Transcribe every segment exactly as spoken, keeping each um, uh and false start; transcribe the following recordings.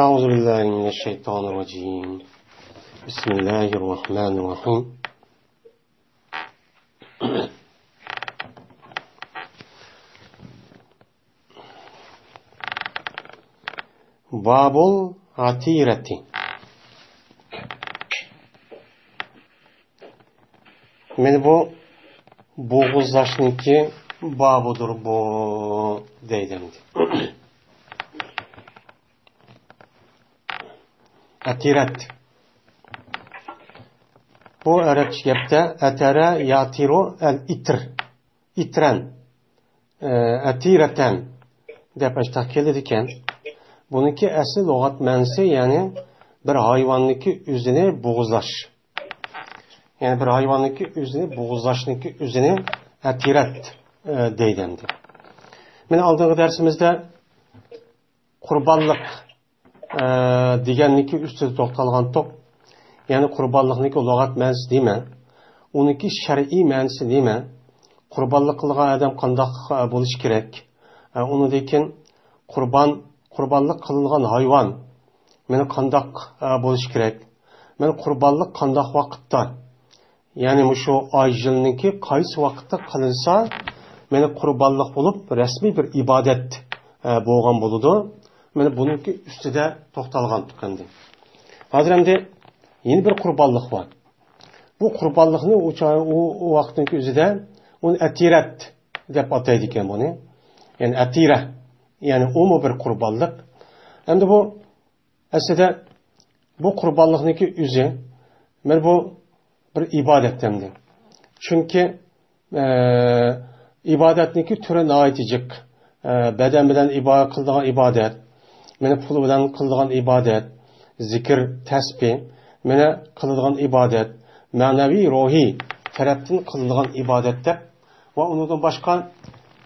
أعوذ بالله من الشيطان الرجيم. بسم الله الرحمن الرحيم. باب العتيرة. مانا بۇ بوغۇزلاشنىڭكى بابىدۇر بۇ دەيدۇ ئەمدى. ئەتىرەت. بۇ ئەرەبچە گەپتە ئەتەرە ياتىرۇ ئەل ئىتر. ئىترەن. ئە، ئەتىرەتەن دەپ ئاشتاق كېلىدىكەن. بۇنىڭكى ئەسلى لۇغەت مەنىسى، يەنى بىر ھايۋاننىڭكى ئۆزىنى بوغۇزلاش. يەنى بىر ھايۋاننىڭكى ئۆزىنى بوغۇزلاشنىڭكى ئۆزىنى ئەتىرەت، ئە، دەيدۇ ئەمدى. مانا ئالدىنقى دەرسىمىزدە قۇربانلىق، ئە، دېگەننىڭكى ئۈستىدە توختالغانتۇق. يەنى قۇربانلىقنىڭكى لۇغەت مەنىسى نېمە؟ ئۇنىڭكى شەرئىي مەنىسى نېمە؟ قۇربانلىق قىلغان ئادەم قانداق، ئە، بولۇشى كېرەك؟ ئە، ئۇنىڭدىن كېيىن قۇربان، قۇربانلىق قىلىنغان ھايۋان مانا قانداق، ئە، بولۇشى كېرەك؟ مانا قۇربانلىق قانداق ۋاقىتتا؟ يەنى مۇشۇ ئاي يىلنىڭكى قايسى ۋاقىتتا قىلىنسا، مانا قۇربانلىق بولۇپ، رەسمىي بىر ئىبادەت، ئە، بولغان بولىدۇ. مانا بۇنىڭكى ئۈستىدە توختالغانتۇق ئەمدى. ھازىر ئەمدى يەنە بىر قۇربانلىق بار. بۇ قۇربانلىقنى ئۇ چا-، ئۇ، ئۇ ۋاقىتنىڭكى ئۆزىدە ئۇنى ئەتىرەت دەپ ئاتايدىكەن بۇنى. يەنى ئەتىرە، يەنى ئۇمۇ بىر قۇربانلىق. ئەمدى بۇ ئەسلىدە بۇ قۇربانلىقنىڭكى ئۆزى، مانا بۇ بىر ئىبادەت ئەمدى. چۈنكى، ئە، ئىبادەتنىڭكى تۈرى ناھايىتى جىق. ئە، بەدەن بىلەن ئىبا-، قىلىدىغان ئىبادەت، مانا پۇل بىلەن قىلىدىغان ئىبادەت، زىكىر، تەسبىھ، مانا قىلىدىغان ئىبادەت، مەنىۋى، روھىي تەرەپتىن قىلىدىغان ئىبادەت دەپ ۋە ئۇنىڭدىن باشقا،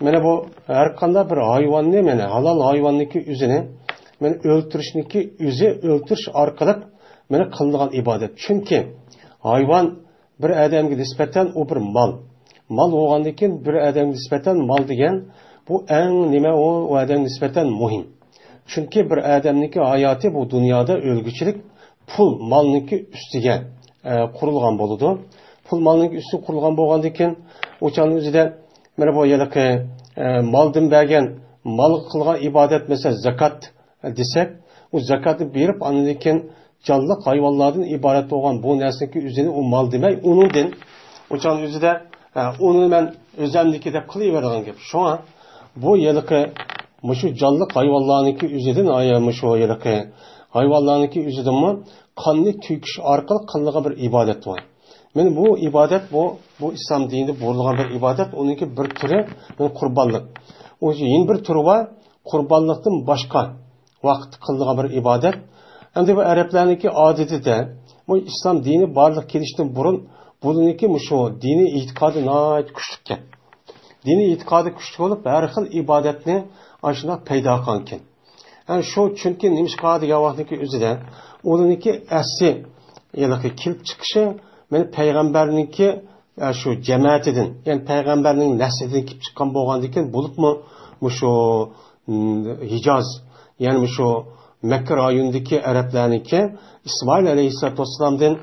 مانا بۇ ھەر قانداق بىر ھايۋاننى، مانا ھالال ھايۋاننىڭكى ئۆزىنى، مانا ئۆلتۈرۈشنىڭكى ئۆزى، ئۆلتۈرۈش ئارقىلىق مانا قىلىنغان ئىبادەت. چۈنكى ھايۋان بىر ئادەمگە نىسبەتەن ئۇ بىر مال. مال بولغاندىن كېيىن بىر ئادەمگە نىسبەتەن مال دېگەن بۇ ئەڭ نېمە ئۇ، ئۇ ئادەمگە نىسبەتەن مۇھىم. چۈنكى بىر ئادەمنىڭكى ھاياتى بۇ دۇنيادا ئۆلگۈچىلىك پۇل مالنىڭكى ئۈستىگە، ئە، قۇرۇلغان بولىدۇ. پۇل مالنىڭكى ئۈستىگە قۇرۇلغان بولغاندىن كېيىن، ئۇ چاغنىڭ ئۆزىدە مانا بۇ ھېلىقى، ئە، مالدىن بەرگەن، مالغا قىلغان ئىبادەت، مەسىلەن، زاكات دېسەك، ئۇ زاكاتنى بېرىپ، ئاندىن كېيىن جانلىق ھايۋانلاردىن ئىبارەت بولغان بۇ نەرسىنىڭكى ئۆزىنى ئۇ مال دېمەي، ئۇنىڭدىن، ئۇ چاغنىڭ ئۆزىدە، ئە، ئۇنى مەن ئۆزەمنىكى دەپ قىلىۋېرىدىغان گەپ. شۇڭا بۇ ھېلىقى مۇشۇ جانلىق ھايۋانلارنىڭكى ئۆزىدىن، ئايا، مۇشۇ ھېلىقى ھايۋانلارنىڭكى ئۆزىدىنمۇ قاننى تۆكۈش ئارقىلىق قىلىنغان بىر ئىبادەت بار. مانا بۇ ئىبادەت، بۇ، بۇ ئىسلام دىنىدا بۇيرۇلغان بىر ئىبادەت، ئۇنىڭكى بىر تۈرى، مانا قۇربانلىق. ئۇ يەنە بىر تۈرى بار، قۇربانلىقتىن باشقا ۋاقىتتا قىلىنغان بىر ئىبادەت. ئەمدى بۇ ئەرەبلەرنىڭكى ئادىتىدە، بۇ ئىسلام دىنى بارلىققا كېلىشتىن بۇرۇن بۇلارنىڭكى مۇشۇ دىنىي ئېتىقادى ناھايىتى كۈچلۈككەن. دىنىي ئېتىقادى كۈچلۈك بولۇپ، ھەر خىل ئىبادەتنى ئاشۇنداق پەيدا قىلغانىكەن. ئەنە شۇ، چۈنكى نېمىشقا دېگەن ۋاقىتنىڭكى ئۆزىدە ئۇلارنىڭكى ئەسلى ھېلىقى كېلىپ چىقىشى مانا پەيغەمبەرنىڭكى، ئە، شۇ جەمەتىدىن، يەنى پەيغەمبەرنىڭ نەسلىدىن كېلىپ چىققان بولغاندىكىن، بولۇپمۇ مۇشۇ، م، ھىجاز، يەنى مۇشۇ مەككە رايونىدىكى ئەرەبلەرنىڭكى ئىسمائىل ئەلەيھىسسالاتۇ ۋەسسالامدىن،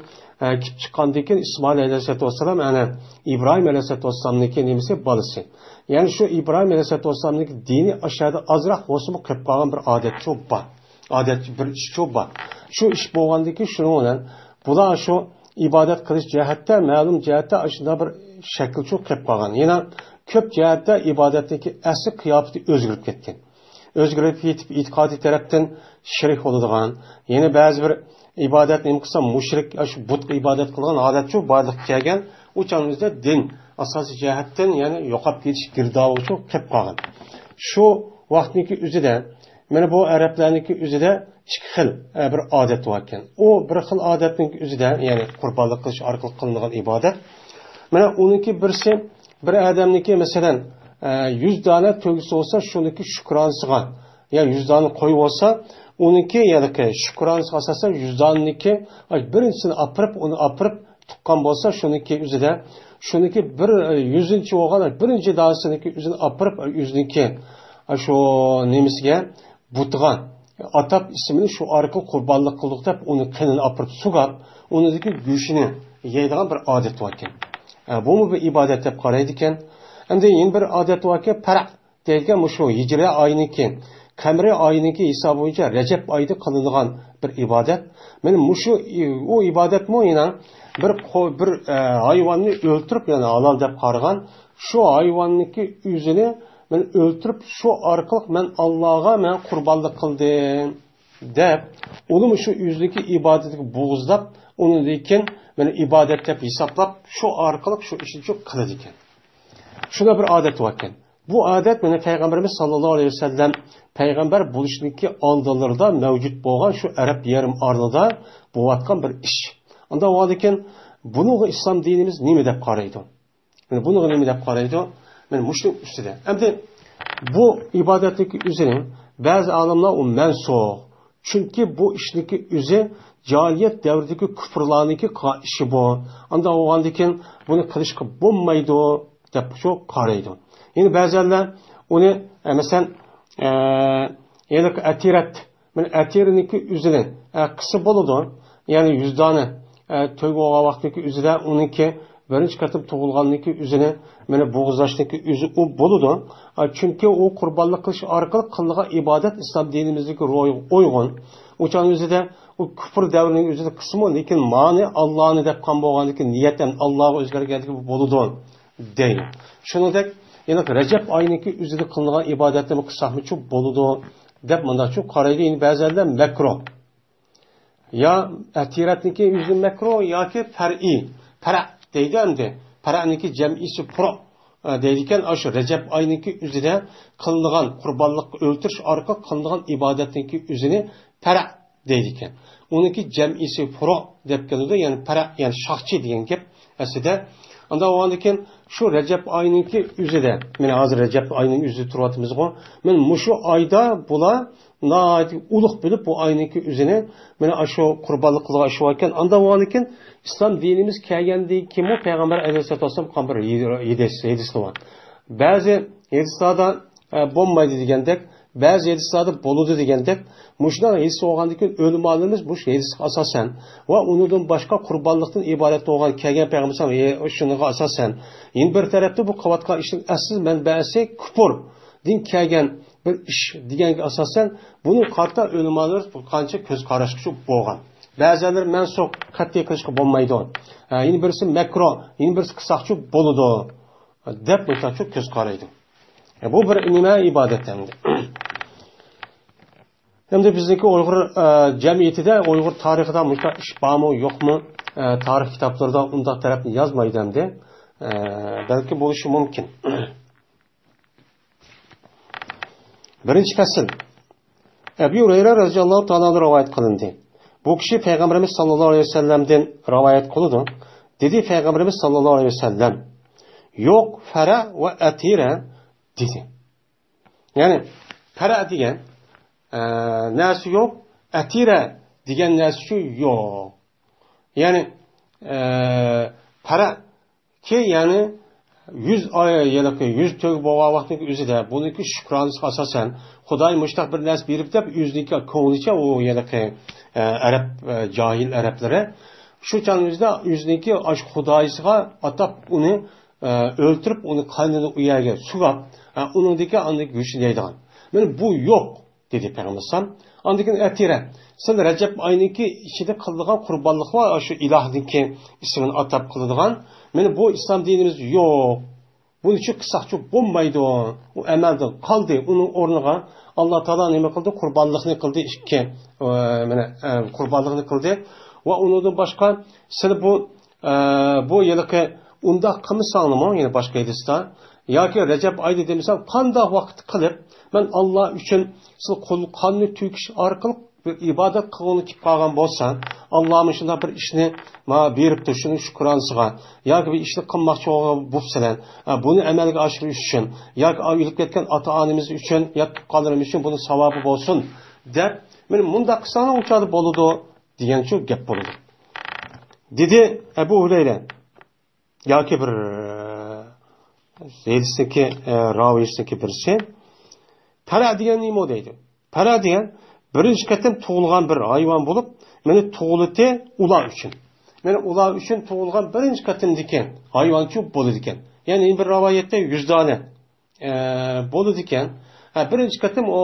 ئە، كېلىپ چىققاندىن كېيىن، ئىسمائىل ئەلەيھىسسالاتۇ ۋەسسالام ئەنە ئىبراھىم ئەلەيھىسسالاتۇ ۋەسسالامنىڭكى نېمىسى، بالىسى. يەنى شۇ ئىبراھىم ئەلەيھىسسالاتۇ ۋەسسالامنىڭكى دىنى ئاشۇ يەردە ئازراق بولسىمۇ قېلىپ قالغان بىر ئادەت شۇ بار. ئادەتتە بىر ئىش شۇ بار. شۇ ئىش بولغاندىن كېيىن شۇنىڭ بىلەن بۇلار شۇ ئىبادەت قىلىش جەھەتتە، مەلۇم جەھەتتە ئاشۇنداق بىر شەكىل شۇ قېلىپ قالغان. يەنە كۆپ جەھەتتە ئىبادەتنىڭكى ئەسلى قىياپىتى ئۆزگىرىپ كەتكەن. ئۆزگىرىپ كېتىپ، ئېتىقادىي تەرەپتىن شېرىك بولىدىغان، يەنە بەزى بىر ئىبادەت نېمە قىلسا، مۇشرىك، شۇ بۇتقا ئىبادەت قىلغان ھالەت شۇ بارلىققا كەلگەن. ئۇ چاغنىڭ ئۆزىدە دىن ئاساسىي جەھەتتىن، يەنى يوقاپ كېتىش گىردابىغا شۇ قېلىپ قالغان. شۇ ۋاقىتنىڭكى ئۆزىدە، مانا بۇ ئەرەبلەرنىڭكى ئۆزىدە ئىككى خىل، ئە، بىر ئادەت بار ئىكەن. ئۇ بىر خىل ئادەتنىڭ ئۆزىدە، يەنى قۇربانلىق قىلىش ئارقىلىق قىلىنىدىغان ئىبادەت. مانا ئۇنىڭكى بىرسى، بىر ئادەمنىڭكى، مەسىلەن، ئە، يۈز دانە تۆگىسى بولسا، شۇنىڭكى شۈكرانىسىغا، يا يۈز دانە قوي بولسا، ئۇنىڭكى، يەنى شۈكرانىسىغا ئاساسەن يۈز دانىنىڭكى، ئاي، بىرىنچىسىنى ئاپىرىپ، ئۇنى ئاپىرىپ تۇغقان بولسا، شۇنىڭكى ئۆزىدە، شۇنىڭكى بىر، ئە، يۈزىنچى بولغان، بىرىنچى دانىسىنىڭكى ئۆزىنى ئاپىرىپ، ئۆزىنىڭكى، ئە، شۇ نېمىسىگە، بۇتىغا، ئاتاپ ئىسمىنى شۇ ئارقىلىق قۇربانلىق قىلدۇق دەپ، ئۇنى قېنىنى ئاپىرىپ سۇغاپ، ئۇنىڭدىكى گۆشىنى يەيدىغان بىر ئادەت باركەن. ئە، بۇمۇ بىر ئىبادەت دەپ قارايدىكەن. ئەمدى يەنە بىر ئادەت باركەن، پەرە دەيدىكەن، مۇشۇ ھىجرىي ئاينىڭكى، قەمەرىي ئاينىڭكى ھېسابى بويىچە رەجەب ئايدا قىلىنىدىغان بىر ئىبادەت. مانا مۇشۇ ئۇ ئىبادەتمۇ يەنە بىر قو-، بىر، ئە، ھايۋاننى ئۆلتۈرۈپ، يەنى ھالال دەپ قارىغان، شۇ ھايۋاننىڭكى ئۆزىنى مەن ئۆلتۈرۈپ، شۇ ئارقىلىق مەن ئاللاغا مەن قۇربانلىق قىلدىم دەپ، ئۇنىمۇ شۇ ئۆزىنىڭكى ئىبادىتىگە بوغۇزلاپ، ئۇنىڭدىن كېيىن مەن ئىبادەت دەپ ھېسابلاپ، شۇ ئارقىلىق شۇ ئىشنى شۇ قىلىدىكەن. شۇنداق بىر ئادەت باركەن. بۇ ئادەت مانا پەيغەمبىرىمىز ساللاللاھۇ ئەلەيھى ۋەسەللەم پەيغەمبەر بولۇشتىكى ئالدىلىرىدا مەۋجۇت بولغان شۇ ئەرەب يېرىم ئارىلىدا بولۇۋاتقان بىر ئىش. ئاندا بولغاندىكىن، بۇنىڭغا ئىسلام دىنىمىز نېمە دەپ قارايدۇ؟ مانا بۇنىڭغا نېمە دەپ قارايدۇ؟ مانا مۇشۇنىڭ ئۈستىدە. ئەمدى بۇ ئىبادەتنىڭكى ئۆزىنى بەزى ئالىملار ئۇ مەنسۇخ. چۈنكى بۇ ئىشنىڭكى ئۆزى جاھىلىيەت دەۋرىدىكى كۇپۇرلارنىڭكى قىلغان ئىشى بۇ. ئاندا بولغاندىكىن بۇنى قىلىشقا بولمايدۇ دەپ شۇ قارايدۇ. يەنە بەزەنلەر ئۇنى، ئە، مەسىلەن، ئە، يەنە ئەتىرەت، مانا ئەتىرىنىڭكى ئۆزىنى، ئە، قىلسا بولىدۇ. يەنى يۈز دانە، ئە، توي بولغان ۋاقىتنىڭكى ئۆزىدە ئۇنىڭكى بىرىنچى قېتىم تۇغۇلغاننىڭكى ئۆزىنى، مانا بوغۇزلاشنىڭكى ئۆزى ئۇ بولىدۇ. ئە، چۈنكى ئۇ قۇربانلىق قىلىش ئارقىلىق قىلىنغان ئىبادەت ئىسلام دىنىمىزدىكى روھىغا ئۇيغۇن. ئۇ چاغنىڭ ئۆزىدە ئۇ كۇپۇر دەۋرىنىڭ ئۆزىدە قىلسىمۇ، لېكىن مانى ئاللانى دەپ قالغان بولغاندىكىن، نىيەت ھەم ئاللاغا ئۆزگەرگەندىكى بولىدۇ دەيدۇ. شۇنىڭدەك، يەنە رەجەب ئاينىڭكى ئۆزىدە قىلىنغان ئىبادەتنىمۇ قىلساقمۇچۇ بولىدۇ دەپ مۇنداقچۇ قارايدۇ. يەنە بەزىلەر مەكرۇ. يا ئەتىرەتنىڭكى ئۆزى مەكرۇ ياكى پەرئىي. پەرە دەيدۇ ئەمدى. پەرەنىڭكى جەمئىسى پۇرۇ، ئە، دەيدىكەن، ئاشۇ رەجەب ئاينىڭكى ئۆزىدە قىلىنغان قۇربانلىق ئۆلتۈرۈش ئارقىلىق قىلىنغان ئىبادەتنىڭكى ئۆزىنى پەرە دەيدىكەن. ئۇنىڭكى جەمئىسى پۇرۇ دەپ كېلىدۇ، يەنى پەرە، يەنى شاخچى دېگەن گەپ ئەسلىدە. ئاندا بولغاندىكىن شۇ رەجەب ئاينىڭكى ئۆزىدە، مانا ھازىر رەجەب ئاينىڭ ئۆزىدە تۇرۇۋاتىمىزغۇ، مانا مۇشۇ ئايدا بۇلار ناھايىتى ئۇلۇغ بىلىپ بۇ ئاينىڭكى ئۆزىنى، مانا ئاشۇ قۇربانلىق قىلىدىغان ئىشى باركەن. ئاندا بولغاندىكىن ئىسلام دىنىمىز كەلگەندىن كېيىنمۇ پەيغەمبەر ئەلەيھىسسالاتۇ ۋەسسالام قىلغان بىر ھەدىس، ھەدىسلىرى بار. بەزى ھەدىسلاردا، ئە، بولمايدۇ دېگەندەك، بەزى ھەدىسلاردا بولىدۇ دېگەندەك، مۇشۇنداق ھەدىس بولغاندىن كېيىن ئۆلىمالىرىمىز مۇشۇ ھەدىسكە ئاساسەن ۋە ئۇنىڭدىن باشقا قۇربانلىقتىن ئىبارەت بولغان كەلگەن پەيغەمبەر ئەلەيھىسسالام، ئە، شۇنىڭغا ئاساسەن، يەنە بىر تەرەپتە بۇ قىلىۋاتقان ئىشنىڭ ئەسلى مەنبەسى كۇپۇردىن كەلگەن بىر ئىش دېگەنگە ئاساسەن، بۇنىڭغا قارىتا ئۆلىمالىرىمىز بىر قانچە كۆز قاراشقىچە بولغان. بەزىلەر مەنسۇخ، قەتئىي قىلىشقا بولمايدۇ. ھە، يەنە بىرسى مەكرۇھ، يەنە بىرسى قىلساقچۇ بولىدۇ دەپ مۇشۇنداقچۇ كۆز قارايدۇ. ھە، بۇ بىر نېمە ئىبادەت ئەمدى. ئەمدى بىزنىڭكى ئۇيغۇر، ئە، جەمئىيىتىدە، ئۇيغۇر تارىخىدا مۇشۇنداق ئىش بارمۇ، يوقمۇ؟ ئە، تارىخ كىتابلىرىدا ئۇنداق تەرەپنى يازمايدۇ ئەمدى. ئە، بەلكى بولۇشى مۇمكىن. بىرىنچى پەسىل. ئەبۇ ھۇرەيرە رەزىياللاھۇ تائالا ئەنھۇ رىۋايەت قىلىندى. بۇ كىشى پەيغەمبىرىمىز ساللاللاھۇ ئەلەيھى ۋەسەللەمدىن رىۋايەت قىلىدۇ. دېدى پەيغەمبىرىمىز ساللاللاھۇ ئەلەيھى ۋەسەللەم، يوق پەرە ۋە ئەتىرە دېدى. يەنى پەرە دېگەن، ئە، نەرسە يوق، ئەتىرە دېگەن نەرسە شۇ يوق. يەنى، ئە، پەرە كى، يەنى يۈز ئاي، ھېلىقى يۈز توي بولغان ۋاقىتنىڭ ئۆزىدە، بۇنىڭكى شۈكرانىسىغا ئاساسەن، خۇداي مۇشتاق بىر نەرسە بېرىپ دەپ، ئۆزىنىڭكى كۆڭلىچە ئۇ ھېلىقى، ئە، ئەرەب، ئە، جاھىل ئەرەبلىرى شۇ چاغنىڭ ئۆزىدە ئۆزىنىڭكى ئاشۇ خۇدايىسىغا ئاتاپ ئۇنى، ئە، ئۆلتۈرۈپ، ئۇنى قېنىنى ئۇ يەرگە سۇغاپ، ئە، ئۇنىڭدىكى ئاندىن گۆشىنى يەيدىغان. مانا بۇ يوق. دېدى پەيغەمبەر. ئاندىن كېيىن ئەتىرە، سىلى رەجەب ئاينىڭكى ئىچىدە قىلىدىغان قۇربانلىق بار، شۇ ئىلاھنىڭكى ئىسمىنى ئاتاپ قىلىدىغان. مانا بۇ ئىسلام دىنىمىز يوق. بۇنى شۇ قىلساقچۇ بولمايدۇ. ئۇ ئەمەلدىن قالدى. ئۇنىڭ ئورنىغا ئاللا تائالا نېمە قىلدى؟ قۇربانلىقنى قىلدى ئىككى. ئە، مانا، ئە، قۇربانلىقنى قىلدى. ۋە ئۇنىڭدىن باشقا سىلى بۇ ئە، بۇ ھېلىقى ئۇنداق قىلمىساڭلىمۇ، يەنە باشقا ھەدىستە، ياكى رەجەب ئايدا دېمىسەڭ، قانداق ۋاقىت قىلىپ، مەن ئاللا ئۈچۈن سىز قول-، قاننى تۆكۈش ئارقىلىق بىر ئىبادەت قىلغۇڭلار كېلىپ قالغان بولسا، ئاللا مۇشۇنداق بىر ئىشنى ماڭا بېرىپتۇ، شۇنىڭ شۈكرانىسىغا، ياكى بىر ئىشنى قىلماقچى بولۇپسىلەر، ئە، بۇنى ئەمەلگە ئاشۇرۇش ئۈچۈن، ياكى ئۆلۈپ كەتكەن ئاتا-ئانىمىز ئۈچۈن، يا تۇغقانلىرىم ئۈچۈن بۇنىڭ ساۋابى بولسۇن، دەپ، مانا مۇنداق قىلساڭلار، ئۇ چاغدا بولىدۇ. دېگەنچۇ گەپ بولىدۇ. دېدى ئەبۇ ھۇرەيرە ياكى بىر، ئە، ھەدىسنىڭكى، ئە، راۋىسىنىڭكى بىرسى، پەرە دېگەن نېمە دەيدۇ؟ پەرە دېگەن بىرىنچى قېتىم تۇغۇلغان بىر ھايۋان بولۇپ، مانا تۇغۇلىتى ئۇلار ئۈچۈن. مانا ئۇلار ئۈچۈن تۇغۇلغان بىرىنچى قېتىمدىكى ھايۋانچۇ بولىدىكەن. يەنى بىر رىۋايەتتە يۈز دانە، ئە، بولىدىكەن. ھە، بىرىنچى قېتىم ئۇ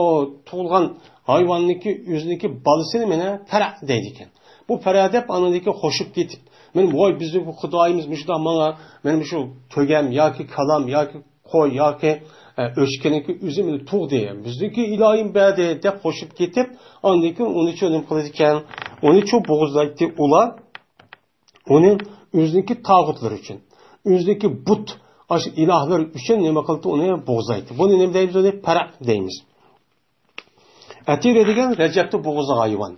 تۇغۇلغان ھايۋاننىڭكى ئۆزىنىڭكى بالىسىنى مانا پەرە دەيدىكەن. بۇ پەرە دەپ ئانىڭدىكى خوشۇپ كېتىپ، مانا ۋاي بىزنىڭ خۇدايىمىز مۇشۇنداق ماڭا، مانا مۇشۇ تۆگەم ياكى كالام ياكى قوي ياكى، ئە، ئۆچكىنىڭكى ئۆزى مانا تۇغدى، بىزنىڭكى ئىلاھىم بەردى دەپ خوشۇپ كېتىپ، ئاندىن كېيىن ئۇنىچۇ نېمە قىلىدىكەن؟ ئۇنىچۇ بوغۇزلايتتى ئۇلار. ئۇنى ئۆزىنىڭكى تاغۇتلىرى ئۈچۈن، ئۆزىنىڭكى بۇت، ئاشۇ ئىلاھلىرى ئۈچۈن نېمە قىلدى؟ ئۇنى بوغۇزلايتتى. بۇنى نېمە دەيمىز؟ ئۇنى پەرە دەيمىز. ئەتىرە دېگەن رەجەبتە بوغۇزلىغان ھايۋان.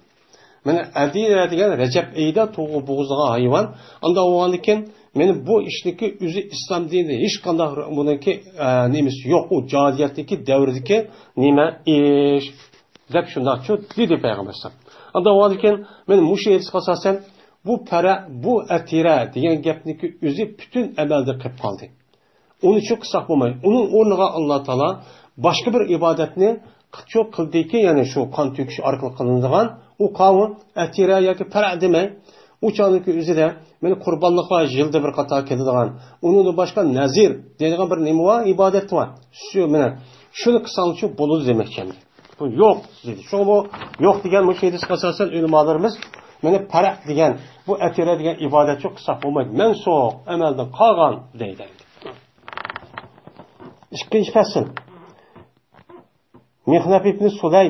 مانا ئەتىرە دېگەن رەجەب ئېيىدا تۇغۇ بوغۇزلىغان ھايۋان. ئانداق بولغاندىكىن، مانا بۇ ئىشنىكى ئۆزى ئىسلام دىنىدا ھېچقانداق بۇنىڭكى، ئە، نېمىسى يوق. ئۇ جاھىلىيەتتىكى دەۋردىكى نېمە ئىش دەپ شۇنداقچۇ دېدى پەيغەمبەر ئەلەيھىسسالام. ئانداق بولغاندىكىن، مانا مۇشۇ ھەدىسكە ئاساسەن، بۇ پەرە، بۇ ئەتىرە دېگەن گەپنىكى ئۆزى پۈتۈن ئەمەلدىن قېلىپ قالدى. ئۇنى چۈ قىلساق بولمايدۇ. ئۇنىڭ ئورنىغا ئاللا تائالا باشقا بىر ئىبادەتنى قىلچۇ قىلدىكى، يەنى شۇ قان تۆكۈش ئارقىلىق قىلىنىدىغان، ئۇ قاۋۇ ئەتىرە ياكى پەرە دېمەي، ئۇ چاغنىڭكى ئۆزىدە مانا قۇربانلىقلار يىلدا بىر قاتار كېلىدىغان، ئۇنىڭدىن باشقا نەزىر دەيدىغان بىر نېمە بار، ئىبادەت بار. شۇ، مانا شۇنى قىلساڭچۇ بولىدۇ دېمەكچى ئەمدى. بۇ يوق دېدى. شۇڭا بۇ يوق دېگەن مۇشۇ ھەدىسكە ئاساسەن ئۆلىمالىرىمىز مانا پەرە دېگەن، بۇ ئەتىرە دېگەن ئىبادەتچۇ قىلساق بولمايدۇ. مەنسۇخ، ئەمەلدىن قالغان دەيدۇ. ئىككىنچى پەسىل. مىخلەپ ئىبنى سۇلەي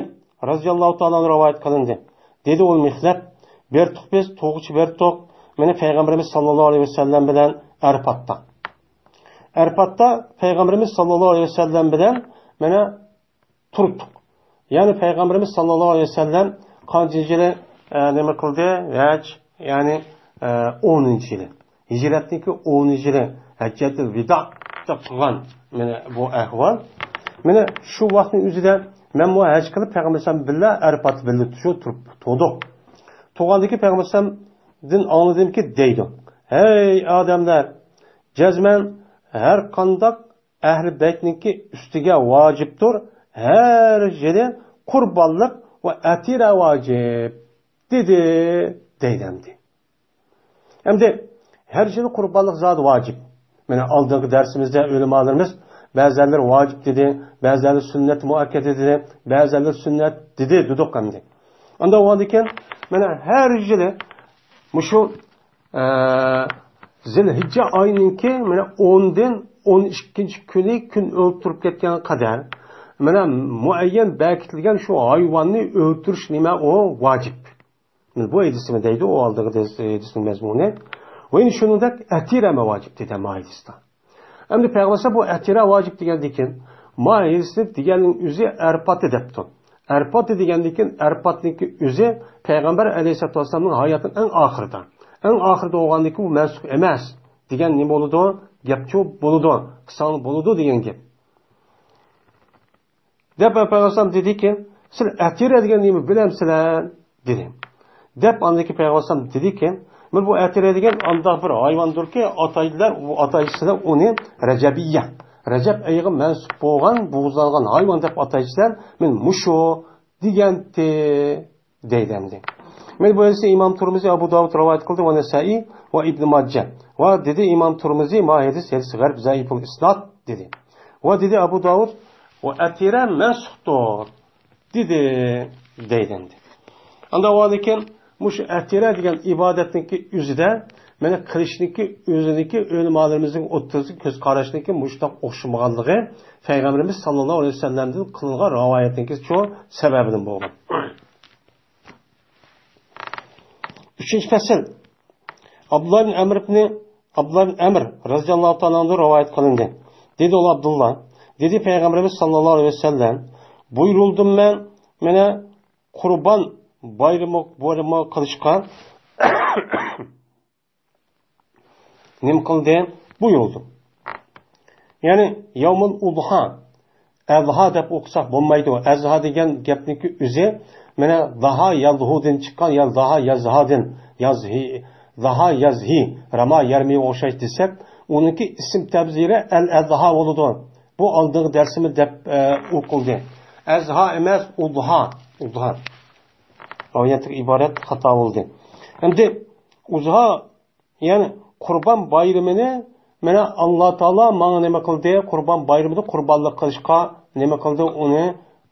رەزىياللاھۇ تائالا ئەنھۇ رىۋايەت قىلىندى. دېدى ئۇ مىخلەپ، بېرىتتۇق بىز، تۇغغۇچى بېرىتتۇق. مانا پەيغەمبىرىمىز ساللاللاھۇ ئەلەيھى ۋەسەللەم بىلەن ئەرپاتتا. ئەرپاتتا پەيغەمبىرىمىز ساللاللاھۇ ئەلەيھى ۋەسەللەم بىلەن مانا تۇرۇپتۇق. يەنى پەيغەمبىرىمىز ساللاللاھۇ ئەلەيھى ۋەسەللەم قانچىنچى يىلى، ئە، نېمە قىلدى؟ ھەج، يەنى، ئە، ئونىنچى يىلى. ھىجرەتنىڭكى ئونىنچى يىلى ھەججەتۇل ۋىدا قىلغان، مانا بۇ ئەھۋال. مانا شۇ ۋاقىتنىڭ ئۆزىدە مەنمۇ ھەج قىلىپ پەيغەمبەر ئەلەيھىسسالام بىللە ئەرپات بىللە شۇ تۇرۇپ تۇردۇق. تۇرغاندىكى پەيغەمبەر ئەلەيھىسسالامدىن ئاڭلىدىمكى دەيدۇ، ھەي ئادەملەر، جەزمەن ھەر قانداق ئەھلى بەيتنىڭكى ئۈستىگە ۋاجىپتۇر، ھەر يىلى قۇربانلىق ۋە ئەتىرە ۋاجىپ، دېدى، دەيدۇ ئەمدى. ئەمدى ھەر يىلى قۇربانلىق زادى ۋاجىپ. مانا ئالدىنقى دەرسىمىزدە ئۆلىمالىرىمىز بەزىلەر ۋاجىپ دېدى، بەزىلەر سۈننەت مۇئەككەدە دېدى، بەزىلەر سۈننەت دېدى دېدۇق ئەمدى. ئانداق بولغاندىكىن، مانا ھەر يىلى مۇشۇ ئە، زىلھىججە ئاينىڭكى مانا ئوندىن ئون ئىككىنچى كۈنى كۈن ئۆلتۈرۈپ كەتكەنگە قەدەر، مانا مۇئەييەن بەكىتىلگەن شۇ ھايۋاننى ئۆلتۈرۈش نېمە ئۇ؟ ۋاجىپ. مانا بۇ ھەدىسمۇ دەيدۇ، ئۇ ئالدىغى ھەدىس-، ھەدىسنىڭ مەزمۇنى. ۋە يەنە شۇنىڭدەك ئەتىرەمۇ ۋاجىپ دېدى ھەممە ھەدىستە. ئەمدى پەيغەمبەر بۇ ئەتىرە ۋاجىپ دېگەندىكىن، ما ھەدىسنى دېگەننىڭ ئۆزى ئەرپاتى دەپتۇ. ئەرپاتى دېگەندىكىن، ئەرپاتنىڭكى ئۆزى پەيغەمبەر ئەلەيھىسسالاتۇ ۋەسسالامنىڭ ھاياتىنىڭ ئەڭ ئاخىرىدا. ئەڭ ئاخىرىدا بولغاندىكىن بۇ مەنسۇخ ئەمەس دېگەن نېمە بولىدۇ؟ گەپچۇ بولىدۇ. قىلساڭ بولىدۇ دېگەن گەپ. دەپ پەيغەمبەر ئەلەيھىسسالام دېدىكى، سىلەر ئەتىرە دېگەن نېمە بىلەمسىلەر؟ دېدى. دەپ ئاندىن كېيىن پەيغەمبەر ئەلەيھىسسالام دېدىكى، مانا بۇ ئەتىرە دېگەن ئانداق بىر ھايۋاندۇركى، ئاتايدىلار، ئۇ ئاتايدىسىلەر ئۇنى رەجەبىيە، رەجەب ئېيىغا مەنسۇپ بولغان، بوغۇزلانغان ھايۋان دەپ ئاتايدىسىلەر، مانا مۇشۇ دېگەنتى دەيدۇ ئەمدى. مانا بۇ ھەدىسنى ئىمام تۇرمۇزى، ئەبۇ داۋۇد رىۋايەت قىلدى، ۋە نەسائىي ۋە ئىبنى ماجە. ۋە دېدى ئىمام تۇرمۇزى، ما ھەدىس، ھەدىس غەرىب زەئىپۇل ئىسناد دېدى. ۋە دېدى ئەبۇ داۋۇد، ۋە ئەتىرە مەنسۇختۇر دېدى، دەيدۇ ئەمدى. ئانداق بولغاندىكىن، مۇشۇ ئەتىرە دېگەن ئىبادەتنىڭكى ئۆزىدە، مانا قىلىشنىڭكى ئۆزىنىڭكى ئۆلىمالىرىمىزنىڭ ئوتتۇرىسىدىكى كۆز قاراشنىڭكى مۇشۇنداق ئوخشىمىغانلىقى پەيغەمبىرىمىز ساللاللاھۇ ئەلەيھى ۋەسەللەمدىن قىلىنغان رىۋايەتنىڭكى شۇ سەۋەبىدىن بولغان. ئۈچىنچى پەسىل. ئابدۇللا ئىبن ئەمر ئىبنى، ئابدۇللا ئىبن ئەمر رەزىياللاھۇ تائالا ئەنھۇدىن رىۋايەت قىلىندى. دېدى ئۇ ئابدۇللا، دېدى پەيغەمبىرىمىز ساللاللاھۇ ئەلەيھى ۋەسەللەم، بۇيرۇلدۇم مەن، مانا قۇربان بايرىمى، بايرىمى قىلىشقا نېمە قىلدى؟ بۇيرۇلدى. يەنى يەۋمۇل ئۇزھا، ئەزھا دەپ ئوقۇساق بولمايدۇ. ئەزھا دېگەن گەپنىڭكى ئۆزى، مانا، زاھا يازھۇدىن چىققان، يا زاھا يازھادىن، يازھى، زاھا يازھى، راما يەرمىگە ئوخشاش دېسەك، ئۇنىڭكى ئىسىم تەبزىرى ئەل ئەزھا بولىدۇ. بۇ ئالدىنقى دەرسىمىز دەپ، ئە، ئوقۇلدى. ئەزھا ئەمەس، ئۇزھا، ئۇزھا. راۋايەتتىن ئىبارەت خاتا بولدى. ئەمدى ئۆزىغا، يەنى قۇربان بايرىمىنى، مانا، ئاللا تائالا ماڭا نېمە قىلدى؟ قۇربان بايرىمىدا قۇربانلىق قىلىشقا نېمە قىلدى؟ ئۇنى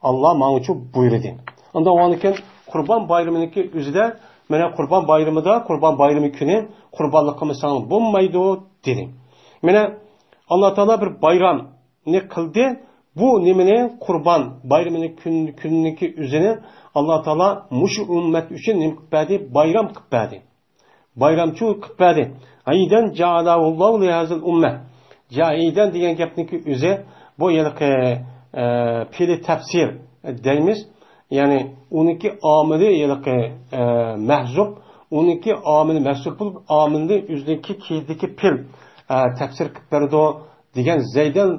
ئاللا ماڭىچۇ بۇيرۇدى. ئۇنداق بولغاندىكىن قۇربان بايرىمىنىڭكى ئۆزىدە، مانا، قۇربان بايرىمىدا، قۇربان بايرىمى كۈنى قۇربانلىق قىلمىساڭ بولمايدۇ، دېدى. مانا، ئاللا تائالا بىر بايرامنى قىلدى. بۇ نېمىنى؟ قۇربان بايرىمىنى كۈن-، كۈنىنىڭكى ئۆزىنى ئاللا تائالا مۇشۇ ئۈممەت ئۈچۈن نېمە قىلىپ بەردى؟ بايرام قىلىپ بەردى. بايرامچۇ قىلىپ بەردى. ئەيدەن جەئەلەھۇللاھۇ لىھازىل ئۇممە. جەئەيدەن دېگەن گەپنىڭكى ئۆزى، بۇ ھېلىقى، ئە، پېئلى تەپسىر دەيمىز. يەنى ئۇنىڭكى ئامىلى ھېلىقى، ئە، مەھزۇپ، ئۇنىڭكى ئامىلى مەھزۇپ بولۇپ، ئامىلنى ئۆزىنىڭكى كېيىدىكى پېئل، ئە، تەپسىر قىلىپ بەردى دېگەن زەيدەن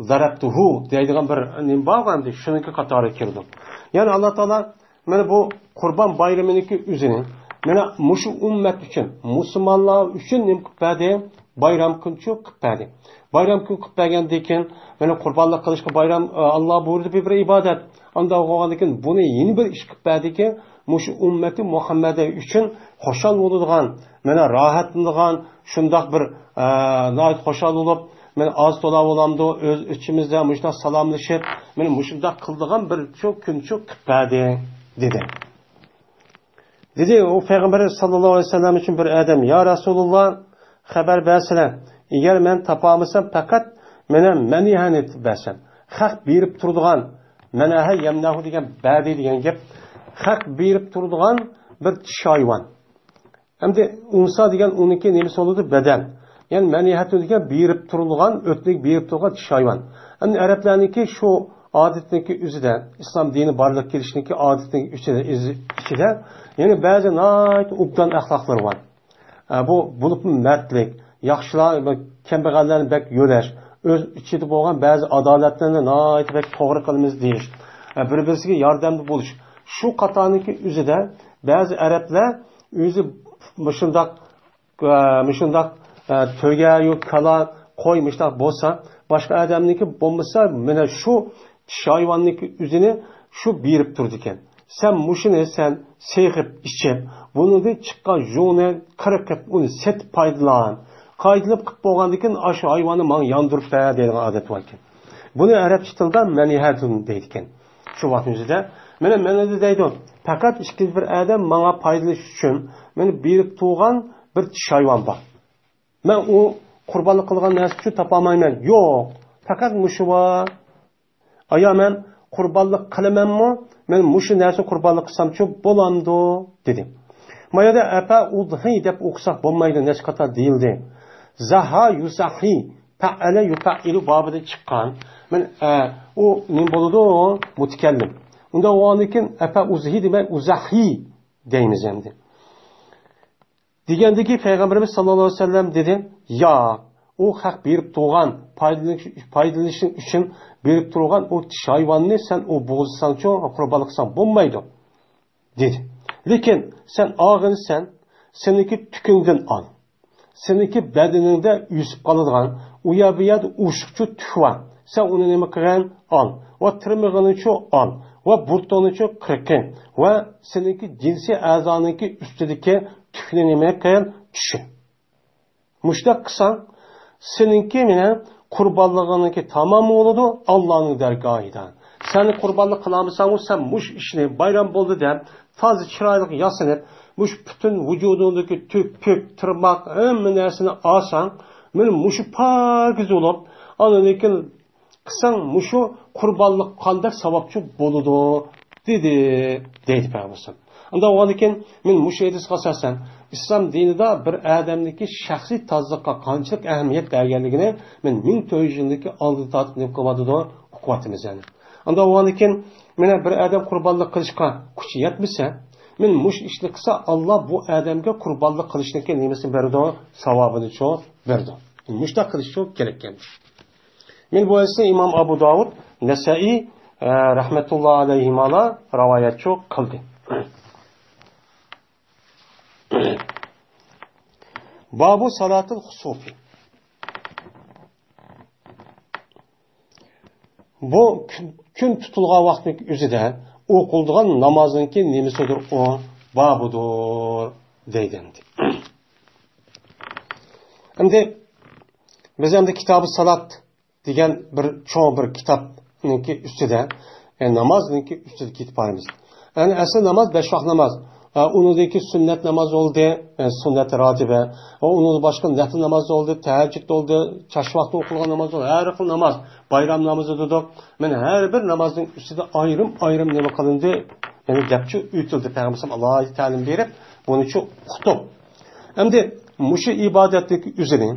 زەرەبتۇھۇ دەيدىغان بىر نېمە بار ئەمدى، شۇنىڭكى قاتارىغا كىرىدۇ. يەنى ئاللا تائالا مانا بۇ قۇربان بايرىمىنىڭكى ئۆزىنى مانا مۇشۇ ئۈممەت ئۈچۈن، مۇسۇلمانلار ئۈچۈن نېمە قىلىپ بەردى؟ بايرام كۈنچۇ قىلىپ بەردى. بايرام كۈن قىلىپ بەرگەندىن كېيىن، مانا قۇربانلىق قىلىشقا بايرام، ئە، ئاللا بۇيرۇدى، بۇ بىر ئىبادەت. ئانداق بولغاندىن كېيىن بۇنى يەنە بىر ئىش قىلىپ بەردىكى، مۇشۇ ئۈممىتى مۇھەممەدى ئۈچۈن خۇشال بولىدىغان، مانا راھەتلىنىدىغان شۇنداق بىر، ئە، ناھايىتى خۇشال بولۇپ، مانا ئاز تولا بولامدۇ، ئۆز ئىچىمىزدە مۇشۇنداق سالاملىشىپ، مانا مۇشۇنداق قىلىدىغان بىر شۇ كۈنچۇ قىلىپ بەردى، دېدى. دېدى، ئۇ پەيغەمبەر ساللاللاھۇ ئەلەيھى ۋەسەللەم ئۈچۈن بىر ئادەم، يا رەسۇلۇللا، خەۋەر بەرسىلە، ئەگەر مەن تاپالمىسام، پەقەت مانا مەنىھەنى بەرسەم، خەق بېرىپ تۇرىدىغان، مەنەھە يەمنەھۇ دېگەن بەدى دېگەن گەپ، خەق بېرىپ تۇرىدىغان بىر چىشى ھايۋان. ئەمدى ئۇنسا دېگەن ئۇنىڭكى نېمىسى بولىدۇ؟ بەدەن. يەنى مەنىھەتۇ دېگەن بېرىپ تۇرىدىغان، ئۆتنىگە بېرىپ تۇرىدىغان چىشى ھايۋان. ئەمدى ئەرەبلەرنىڭكى شۇ ئادىتىنىڭكى ئۆزىدە، ئىسلام دىنى بارلىققا كېلىشنىڭكى ئادىتىنىڭ ئىچىدە، ئىز-، ئىچىدە يەنە بەزى ناھايىتى ئوبدان ئەخلاقلىرى بار. ئە، بۇ بولۇپمۇ مەردلىك، ياخشىلار، كەمبەغەللەرنى بەك يۆلەش، ئۆز ئىچىدە بولغان بەزى ئادالەتلەرنى ناھايىتى بەك توغرا قىلىمىز دېيىش، ئە، بىر-بىرسىگە ياردەمدە بولۇش. شۇ قاتارنىڭكى ئۆزىدە بەزى ئەرەبلەر ئۆزى مۇشۇنداق، ئە، مۇشۇنداق، ئە، تۆگە يا كالا، قوي مۇشۇنداق بولسا، باشقا ئادەمنىڭكى بولمىسا، مانا شۇ چىشى ھايۋاننىڭكى ئۆزىنى شۇ بېرىپ تۇرىدىكەن. سەن مۇشۇنى سەن سېغىپ ئىچىپ، بۇنىڭدىن چىققان يۇڭنى قىرقىپ، ئۇنى سېتىپ پايدىلان. پايدىلىنىپ قىلىپ بولغاندىن كېيىن، ئاشۇ ھايۋاننى ماڭا ياندۇرۇپ بەر دەيدىغان ئادەت باركەن. بۇنى ئەرەبچە تىلدا مەنىھەتۇن دەيدىكەن. شۇ ۋاقىتنىڭ ئۆزىدە مانا، مانا دەيدۇ، پەقەت ئىككىنچى بىر ئادەم ماڭا پايدىلىنىش ئۈچۈن مانا بېرىپ تۇرغان بىر چىشى ھايۋان بار. مەن ئۇ قۇربانلىق قىلغان نەرسە ئۈچۈن تاپالمايمەن. يوق، پەقەت مۇشۇ بار. ئايا، مەن قۇربانلىق قىلىمەنمۇ؟ مەن مۇشۇ نەرسە قۇربانلىق قىلسامچۇ بولامدۇ؟ دېدى. ما يەردە ئەپە ئۇزھى دەپ ئوقۇساق بولمايدۇ، نەچچە قېتىم دېيىلدى. زەھا يۇزەھى، پەئەلە يۇپەئىلۇ بابىدىن چىققان. مەن، ئە، ئۇ نېمە بولىدۇ؟ مۇتەكەللىم. ئۇنداق بولغاندىن كېيىن ئەپە ئۇزھى دېمەي، ئۇزەھى دەيمىز ئەمدى. دېگەندىكى پەيغەمبىرىمىز ساللاللاھۇ ئەلەيھى ۋەسەللەم دېدى، ياق، ئۇ خەق بېرىپ تۇرغان، پايدىلىنىش، پايدىلىنىشىڭ ئۈچۈن بېرىپ تۇرغان ئۇ چىشى ھايۋاننى سەن ئۇ بوغۇزلىساڭچۇ، قۇربانلىق قىلساڭ بولمايدۇ، دېدى. لېكىن سەن ئالغىنى سەن سېنىڭكى تۈكۈڭدىن ئال. سېنىڭكى بەدىنىڭدە ئۆسۈپ قالىدىغان ئۇ يەر بۇ يەردە ئوشۇقچە تۈك بار. سەن ئۇنى نېمە قىلغىن؟ ئال. ۋە تىرمىغىنىچۇ ئال. ۋە بۇرۇتۇڭنىچۇ قىرقىن. ۋە سېنىڭكى جىنسىي ئەزانىڭكى ئۈستىدىكى تۈكنى نېمە قىل؟ چۈشۈر. مۇشۇنداق قىلساڭ، سېنىڭكى مېنىڭ قۇربانلىقىڭنىڭكى تامام بولىدۇ، ئاللانىڭ دەرگاھىدا. سەن قۇربانلىق قىلالمىساڭمۇ، سەن مۇشۇ ئىشنى بايرام بولدى دەپ، تازا چىرايلىق ياسىنىپ، مۇشۇ پۈتۈن ۋۇجۇدۇڭدىكى تۈك، پۈك، تىرماق، ھەممە نەرسىنى ئالساڭ، مانا مۇشۇ پاكىز بولۇپ، ئاندىن كېيىن قىلساڭ، مۇشۇ قۇربانلىق قانداق ساۋابچۇ بولىدۇ، دېدى، دەيدۇ پەيغەمبەر. ئۇنداق بولغاندىكىن، مەن مۇشۇ ھەدىسكە ئاساسەن، ئىسلام دىنىدا بىر ئادەمنىڭكى شەخسىي تازىلىققا قانچىلىك ئەھمىيەت بەرگەنلىكىنى مەن مىڭ تۆت يۈز يىلدىكى ئالدىن تارتىپ نېمە قىلىۋاتىدۇ، ئۇقۇۋاتىمىز يەنى. ئۇنداق بولغاندىكىن، مانا بىر ئادەم قۇربانلىق قىلىشقا كۈچى يەتمىسە، مەن مۇشۇ ئىشنى قىلسا، ئاللا بۇ ئادەمگە قۇربانلىق قىلىشنىڭكى نېمىسىنى بەرىدۇ، ساۋابىنىچۇ بەرىدۇ. مۇشۇنداق قىلىشچۇ كېرەككەن. مەن بۇ ھەدىسنى ئىمام ئابۇ داۋۇد، نەسەئى، ئە، رەھمەتۇللا ئەلەيھىمالار راۋايەتچۇ قىلدى. بابۇ سالاتىل خۇسۇفى. بۇ كۈن، كۈن تۇتۇلغان ۋاقىتنىڭ ئۆزىدە ئوقۇلىدىغان نامازنىڭكى نېمىسىدۇر ئۇ؟ بابىدۇر دەيدۇ ئەمدى. ئەمدى بىز ئەمدى كىتابى سالات دېگەن بىر چوڭ بىر كىتابنىڭكى ئۈستىدە، يەنى نامازنىڭكى ئۈستىدە كېتىپ بارىمىز. يەنى ئەسلى ناماز بەش ۋاق ناماز. ئۇنىڭدىن كېيىن سۈننەت ناماز بولدى، سۈننەت راتىبە. ئۇنىڭدىن باشقا نەپلى ناماز بولدى، تەھەججۇد بولدى، چاچ ۋاقتى ئوقۇلغان ناماز بولدى، ھەر خىل ناماز، بايرام نامىزى دېدۇق. مانا ھەر بىر نامازنىڭ ئۈستىدە ئايرىم ئايرىم نېمە قىلىندى، يەنى دەپچۇ ئۆتۈلدى. پەيغەمبەر ئالاھىدە تەلىم بېرىپ، بۇنىچۇ ئۇقتۇق. ئەمدى مۇشۇ ئىبادەتنىڭ ئۆزىنى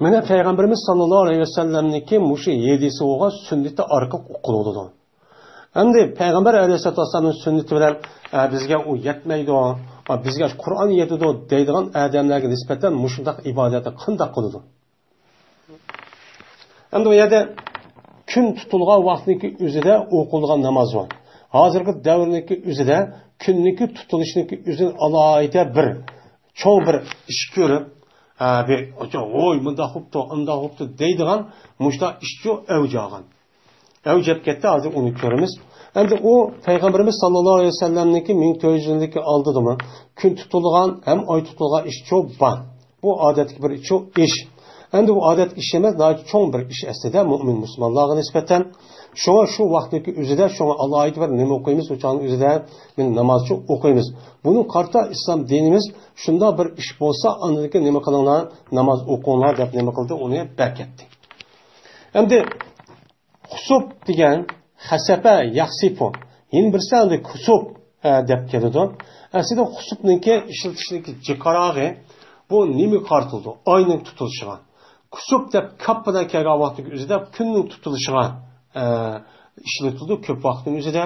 مانا پەيغەمبىرىمىز ساللاللاھۇ ئەلەيھى ۋەسەللەمنىڭكى مۇشۇ ھەدىسى بولغان سۈننىتى ئارقىلىق ئۇققىلى بولىدۇ. ئەمدى پەيغەمبەر ئەلەيھىسسالاتۇ ۋەسسالامنىڭ سۈننىتى بىلەن، ئە، بىزگە ئۇ يەتمەيدۇ، ئە، بىزگە قۇرئان يېتىدۇ دەيدىغان ئادەملەرگە نىسبەتەن مۇشۇنداق ئىبادەتنى قانداق قىلىدۇ؟ ئەمدى بۇ يەردە كۈن تۇتۇلغان ۋاقىتنىڭكى ئۆزىدە ئوقۇلىدىغان ناماز بار. ھازىرقى دەۋرنىڭكى ئۆزىدە كۈننىڭكى تۇتۇلۇشىنىڭكى ئۆزىنى ئالاھىدە بىر چوڭ بىر ئىش كۆرۈپ، ھە، بىر، ۋوي، مۇنداق بوپتۇ، ئانداق بوپتۇ دەيدىغان مۇشۇنداق ئىشچۇ ئەۋج ئالغان. ئەۋج ئېلىپ كەتتى، ھازىر ئۇنى كۆرىمىز. ئەمدى ئۇ پەيغەمبىرىمىز ساللاللاھۇ ئەلەيھى ۋەسەللەمنىڭكى مىڭ تۆت يۈز يىلدىكى ئالدىدىمۇ كۈن تۇتۇلغان ھەم ئاي تۇتۇلغان ئىشچۇ بار. بۇ ئادەتتىكى بىر چوڭ ئىش. ئەمدى بۇ ئادەتتىكى ئىش ئەمەس، ناھايىتى چوڭ بىر ئىش ئەسلىدە مۆمىن مۇسۇلمانلارغا نىسبەتەن. شۇڭا شۇ ۋاقىتنىڭكى ئۆزىدە، شۇڭا ئالاھىدە بىر نېمە ئوقۇيمىز، ئۇ چاغنىڭ ئۆزىدە مانا نامازچۇ ئوقۇيمىز. بۇنىڭغا قارىتا ئىسلام دىنىمىز شۇنداق بىر ئىش بولسا، ئاندىن كېيىن نېمە قىلىڭلار، ناماز ئوقۇڭلار دەپ نېمە قىلدى، ئۇنى بەركەتتى. ئەمدى خۇسۇپ دېگەن خەسەپە يەخسىپۇ. يەنە بىرسى ئەمدى كۇسۇپ، ئە، دەپ كېلىدۇ. ئەسلىدە خۇسۇپنىڭكى ئىشلىتىشنىڭكى جىقراغى بۇ نېمىگە قارىتىلىدۇ؟ ئاينىڭ تۇتۇلۇشىغا. كۇسۇپ دەپ كاپ بىلەن كەلگەن ۋاقىتنىڭ ئۆزىدە كۈننىڭ تۇتۇلۇشىغا، ئە، ئىشلىتىلىدۇ كۆپ ۋاقىتنىڭ ئۆزىدە.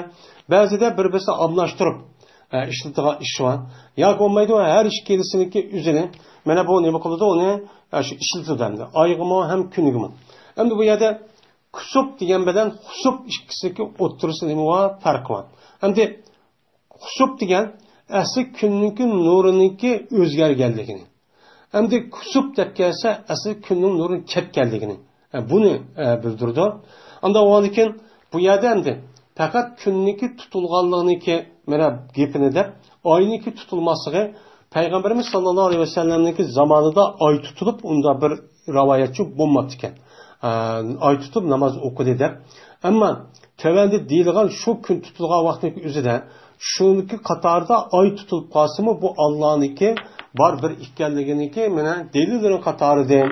بەزىدە بىر-بىرسىنى ئالماشتۇرۇپ، ئە، ئىشلىتىدىغان ئىش بار. ياكى بولمايدۇ، ھەر ئىككىلىسىنىڭكى ئۆزىنى، مانا بۇ نېمە قىلىدۇ، ئۇنى، ئە، شۇ ئىشلىتىدۇ ئەمدى. ئايغىمۇ ھەم كۈنگىمۇ. ئەمدى بۇ يەردە كۇسۇپ دېگەن بىلەن خۇسۇپ ئىككىسىنىڭكى ئوتتۇرىسىدا نېمە بار؟ پەرق بار. ئەمدى خۇسۇپ دېگەن ئەسلى كۈننىڭكى نۇرىنىڭكى ئۆزگەرگەنلىكىنى. ئەمدى كۇسۇپ دەپ كەلسە، ئەسلى كۈننىڭ نۇرىنىڭ كەتكەنلىكىنى، ئە، بۇنى، ئە، بىلدۈرىدۇ. ئاندىن ئۇنىڭدىن كېيىن بۇ يەردە ئەمدى پەقەت كۈننىڭكى تۇتۇلغانلىقىنىڭكى مانا گېپىنى دەپ، ئاينىڭكى تۇتۇلماسلىقى پەيغەمبىرىمىز ساللاللاھۇ ئەلەيھى ۋەسەللەمنىڭكى زامانىدا ئاي تۇتۇلۇپ، ئۇنداق بىر رىۋايەتچۇ بولماپتىكەن. ئە، ئاي تۇتۇپ ناماز ئوقۇدى دەپ. ئەمما تۆۋەندە دېيىلغان شۇ كۈن تۇتۇلغان ۋاقىتنىڭكى ئۆزىدە شۇنىڭكى قاتارىدا ئاي تۇتۇلۇپ قالسىمۇ، بۇ ئاللانىڭكى بار بىر ئىكەنلىكىنىڭكى مانا دەلىللىرى قاتارىدىن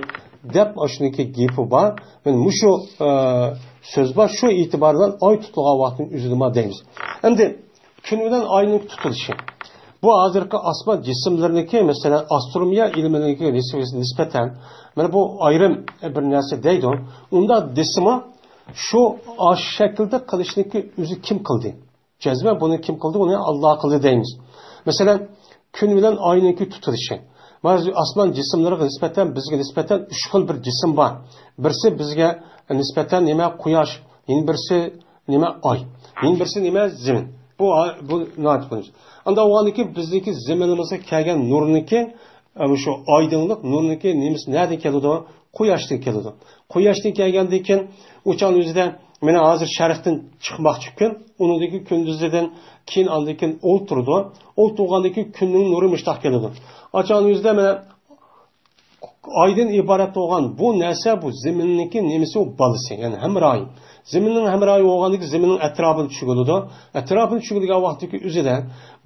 دەپ، ئاشۇنىڭكى گېپى بار. مانا مۇشۇ، ئە، سۆز بار، شۇ ئېتىبار بىلەن ئاي تۇتۇلغان ۋاقىتنىڭ ئۆزىدىمۇ دەيمىز. ئەمدى كۈن بىلەن ئاينىڭ تۇتۇلۇشى. بۇ ھازىرقى ئاسمان جىسىملىرىنىڭكى، مەسىلەن، ئاسترونومىيە ئىلمىنىڭكى نىسبىتىگە نىسبەتەن، مانا بۇ ئايرىم بىر نەرسە دەيدۇ. ئۇنداق دېسىمۇ، شۇ ئاشۇ شەكىلدە قىلىشنىڭكى ئۆزى كىم قىلدى؟ جەزمەن بۇنى كىم قىلدى؟ ئۇنى ئاللا قىلدى دەيمىز. مەسىلەن، كۈن بىلەن ئاينىڭكى تۇتۇلۇشى. مانا ئاسمان جىسىملىرىغا نىسبەتەن، بىزگە نىسبەتەن ئۈچ خىل بىر جىسىم بار. بىرسى بىزگە نىسبەتەن نېمە؟ قۇياش. يەنە بىرسى نېمە؟ ئاي. يەنە بىرسى نېمە؟ زېمىن. بۇ، بۇ ناھايىتى تونۇش. ئانداق بولغاندىن كېيىن بىزنىڭكى زېمىنىمىزغا كەلگەن نۇرنىڭكى، ئە، مۇشۇ ئايدىڭلىق نۇرنىڭكى نېمىسى نەدىن كېلىدۇ؟ قۇياشتىن كېلىدۇ. قۇياشتىن كەلگەندىن كېيىن ئۇ چاغنىڭ ئۆزىدە مانا ھازىر شەرقتىن چىقماقچى كۈن، ئۇنىڭدىن كېيىن كۈندۈزىدىن كېيىن ئاندىن كېيىن ئولتۇرىدۇ. ئولتۇرغاندىن كېيىن كۈننىڭ نۇرى مۇشتاق كېلىدۇ. ئۇ چاغنىڭ ئۆزىدە مانا ئايدىن ئىبارەت بولغان بۇ نەرسە، بۇ زېمىننىڭكى نېمىسى، ئۇ بالىسى، يەنى ھەمراھى. زېمىننىڭ ھەمراھى بولغاندىكىن زېمىننىڭ ئەتراپىنى چۈشۈرۈلىدۇ. ئەتراپىنى چۈشۈرگەن ۋاقتىدىكى ئۆزىدە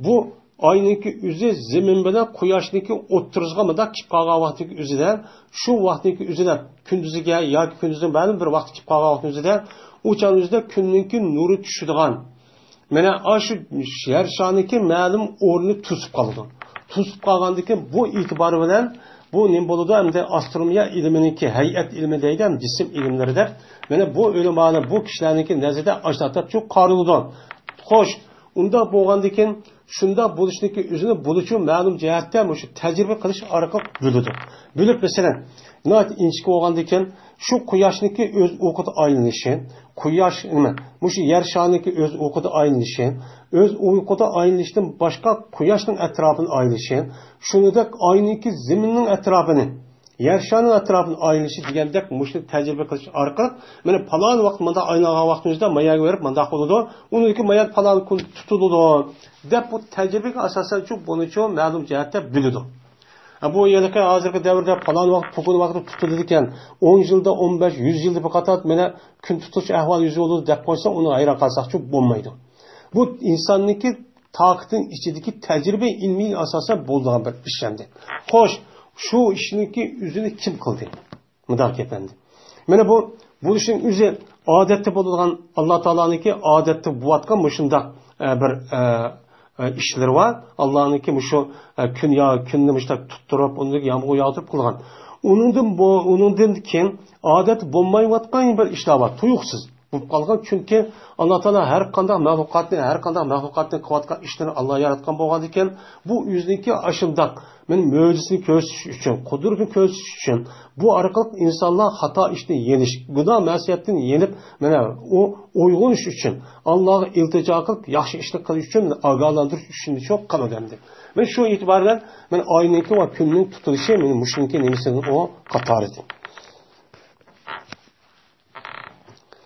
بۇ ئاينىڭكى ئۆزى زېمىن بىلەن قۇياشنىڭكى ئوتتۇرىسىغا مۇنداق كېلىپ قالغان ۋاقتىدىكى ئۆزىدە، شۇ ۋاقتىنىڭكى ئۆزىدە كۈندۈزىگە ياكى كۈندۈزنىڭ مەلۇم بىر ۋاقتى كېلىپ قالغان ۋاقتىنىڭ ئۆزىدە ئۇ چاغنىڭ ئۆزىدە كۈننىڭكى نۇرى چۈشىدىغان، مانا ئاشۇ يەر شارىنىڭكى مەلۇم ئورنىنى توسۇپ قالىدۇ. توسۇپ قالغاندىكىن بۇ ئېتىبارى بىلەن بۇ نېمە بولىدۇ؟ ئەمدى ئاسترونومىيە ئىلمىنىڭكى، ھەيئەت ئىلمى دەيدۇ، ھەم جىسىم ئىلىملىرى دەپ. مانا بۇ ئۆلىمالار، بۇ كىشىلەرنىڭكى نەزىرىدە ئاشۇنداق قارىلىدۇ. خوش، ئۇنداق بولغاندىكىن شۇنداق بولۇشنىڭكى ئۆزىنى بولىچۇ مەلۇم جەھەتتە مۇشۇ تەجرىبە قىلىش ئارقىلىق بىلىدۇ. بىلىپ، مەسىلەن، ناھايىتى ئىنچىكە بولغاندىكىن، شۇ قۇياشنىڭكى ئۆز ئوقىدا ئايلىنىشى، قۇياش نېمە، مۇشۇ يەر شارىنىڭكى ئۆز ئوقىدا ئايلىنىشى، ئۆز ئوقىدا ئايلىنىشتىن باشقا قۇياشنىڭ ئەتراپىنى ئايلىنىشى، شۇنىڭدەك ئاينىڭكى زېمىننىڭ ئەتراپىنى، يەر شارىنىڭ ئەتراپىنى ئايلىنىشى دېگەندەك مۇشۇنى تەجرىبە قىلىش ئارقىلىق، مانا، پالان ۋاقىت مۇنداق ئايلانغان ۋاقتىمىزدا ماياگە بېرىپ مۇنداق بولىدۇ، ئۇنىڭدىن كېيىن مايا پالان كۈن تۇتۇلىدۇ، دەپ بۇ تەجرىبىگە ئاساسەن شۇ بۇنىچۇ مەلۇم جەھەتتە بىلىدۇ. ھە، بۇ ھېلىقى ھازىرقى دەۋردە پالان ۋاقىت، پۇلان ۋاقىتتا تۇتۇلىدىكەن، ئون يىلدا، ئون بەش، يۈز يىلدا بىر قاتار مانا كۈن تۇتۇش ئەھۋالى يۈز بېرىدۇ دەپ قويسا، ئۇنى ھەيران قالساقچۇ بولمايدۇ. بۇ ئىنساننىڭكى تاقىتىنىڭ ئىچىدىكى تەجرىبە ئىلمىگە ئاساسەن بولىدىغان بىر ئىش ئەمدى. خوش، شۇ ئىشنىڭكى ئۆزىنى كىم قىلدى؟ مۇنداق گەپ ئەمدى. مانا بۇ، بۇ ئىشنىڭ ئۆزى ئادەتتە بولىدىغان، ئاللا تائالانىڭكى ئادەتتە بولۇۋاتقان مۇشۇنداق، ئە، بىر، ئە، ئە، ئىشلىرى بار. ئاللانىڭكى مۇشۇ، ئە، كۈن يا-، كۈننى مۇشۇنداق تۇتتۇرۇپ، ئۇنىڭدىن يامغۇر ياغدۇرۇپ قىلغان. ئۇنىڭدىن بۇ، ئۇنىڭدىن كېيىن ئادەتتە بولمايۋاتقان بىر ئىشلار بار، تۇيۇقسىز بولۇپ قالغان. چۈنكى ئاللا تائالا ھەر قانداق مەخلۇقاتنى، ھەر قانداق مەخلۇقاتنى قىلىۋاتقان ئىشلىرىنى ئاللا ياراتقان بولغاندىكىن، بۇ ئۆزىنىڭكى ئاشۇنداق، مانا، مۆجىزىنى كۆرسىتىش ئۈچۈن، قۇدرىتىنى كۆرسىتىش ئۈچۈن، بۇ ئارقىلىق ئىنسانلار خاتا ئىشتىن يېنىش، گۇناھ مەسىيەتتىن يېنىپ، مانا، ئۇ ئويغىنىش ئۈچۈن، ئاللاغا ئىلتىجا قىلىپ، ياخشى ئىشنى قىلىش ئۈچۈن ئاگاھلاندۇرۇش ئۈچۈن شۇ قىلىدۇ ئەمدى. مانا شۇ ئېتىبار بىلەن، مانا، ئاينىڭكى ۋە كۈننىڭ تۇتۇلۇشى، مانا، مۇشۇنىڭكى نېمىسىنىڭ ئۇ قاتارىدى.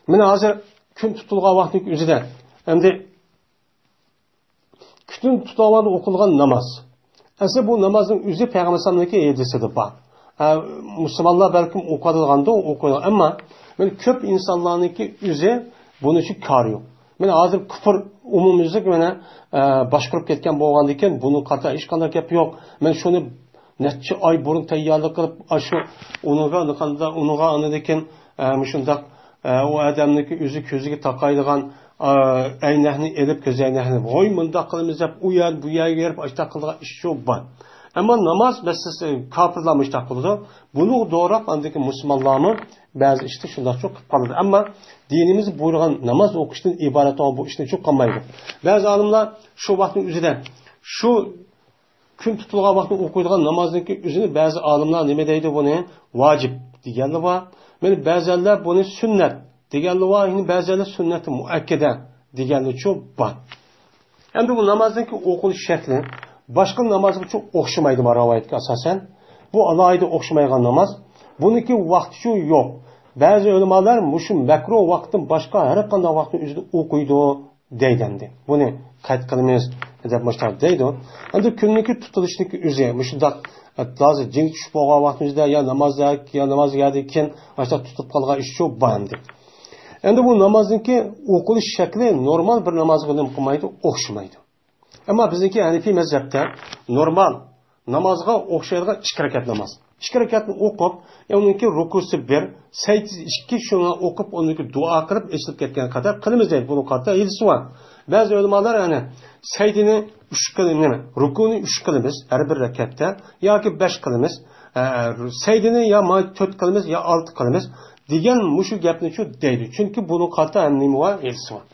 مانا ھازىر كۈن تۇتۇلغان ۋاقىتنىڭ ئۆزىدە، ئەمدى كۈن تۇتۇلغاندا ئوقۇلغان ناماز. ئەسلى بۇ نامازنىڭ ئۆزى پەيغەمبەر ئەلەيھىسسالامنىڭكى ھەدىسىدە بار. ئە، مۇسۇلمانلار بەلكىم ئوقۇۋاتىدىغاندۇ، ئوقۇيدۇ. ئەمما مانا كۆپ ئىنسانلارنىڭكى ئۆزى بۇنىڭ ئۈچۈن كارى يوق. مانا ھازىر كۇفر ئومۇميۈزلۈك مانا، ئە، باشقۇرۇپ كەتكەن بولغاندىكىن، بۇنىڭ قاتارىدا ھېچقانداق گەپ يوق. مانا شۇنى نەچچە ئاي بۇرۇن تەييارلىق قىلىپ، ئاشۇ ئۇنىڭغا، ئۇنىڭغا ئاندىن كېيىن، ئە، مۇشۇنداق، ئە، ئۇ ئادەمنىڭكى ئۆزى كۆزىگە تاقايدىغان، ئە، ئەينەكنى ئېلىپ، كۆز ئەينەكنى، ۋوي، مۇنداق قىلىمىز دەپ، ئۇ يەر، بۇ يەرگە بېرىپ، ئاشۇنداق قىلىدىغان ئىش شۇ بار. ئەمما ناماز مەسىلىسى، كاپىرلار مۇشۇنداق قىلىدۇ. بۇنى دوراپ، ئاندىن كېيىن مۇسۇلمانلارمۇ بەزى ئىشتا شۇنداقچۇ قىلىپ قالىدۇ. ئەمما دىنىمىز بۇيرۇغان ناماز ئوقۇشتىن ئىبارەت بولغان بۇ ئىشنى شۇ قىلمايدۇ. بەزى ئالىملار شۇ ۋاقىتنىڭ ئۆزىدە شۇ كۈن تۇتۇلغان ۋاقىتتا ئوقۇيدىغان نامازنىڭكى ئۆزىنى بەزى ئالىملار نېمە دەيدۇ بۇنى؟ ۋاجىپ دېگەنلەر بار. مانا بەزەنلەر بۇنى سۈننەت دېگەنلەر بار. يەنە بەزەنلەر سۈننەت مۇئەككەدە دېگەنلەرچۇ بار. ئەمدى بۇ نامازنىڭكى ئوقۇلۇش شەكلى باشقا نامازغىچۇ ئوخشىمايدۇ، ما رىۋايەتكە ئاساسەن. بۇ ئالاھىدە ئوخشىمايدىغان ناماز. بۇنىڭكى ۋاقتىچۇ يوق. بەزى ئۆلىمالار مۇشۇ مەكرۇھ ۋاقىتتىن باشقا ھەر قانداق ۋاقىتنىڭ ئۆزىدە ئوقۇيدۇ دەيدۇ ئەمدى. بۇنى قەيت قىلىمىز دەپ مۇشۇنداق دەيدۇ. ئەمدى كۈننىڭكى تۇتۇلۇشنىڭكى ئۆزى مۇشۇنداق، ھازىر جىڭ چۈشۈپ بولغان ۋاقتىمىزدا يا ناماز، يا ناماز يەردىن كېيىن مۇشۇنداق تۇتۇپ قالغان ئىش شۇ بار ئەمدى. ئەمدى بۇ نامازنىڭكى ئوقۇلۇش شەكلى نورمال بىر نامازغا نېمە قىلمايدۇ، ئوخشىمايدۇ. ئەمما بىزنىڭكى ھەنىفىي مەزھەپتە نورمال نامازغا ئوخشايدىغان ئىككى رەكەت ناماز. ئىككى رەكەتنى ئوقۇپ، ئۇنىڭكى رۇكۇسى بىر، سەجدىسى ئىككى، شۇنى ئوقۇپ، ئۇنىڭكى دۇئا قىلىپ، ئېچىلىپ كەتكەن قەدەر قىلىمىز دەيدۇ. بۇنىڭ قاتارىدا ھەدىسى بار. بەزى ئۆلىمالار، يەنى، سەجدىنى ئۈچ قىل-، نېمە، رۇكۇنى ئۈچ قىلىمىز ھەر بىر رەكەتتە، ياكى بەش قىلىمىز، ئە، سەجدىنى يا ما تۆت قىلىمىز، يا ئالتە قىلىمىز دېگەن مۇشۇ گەپنىچۇ دەيدۇ. چۈنكى بۇنىڭ قاتارىدا ھەم نېمە بار؟ ھەدىسى بار.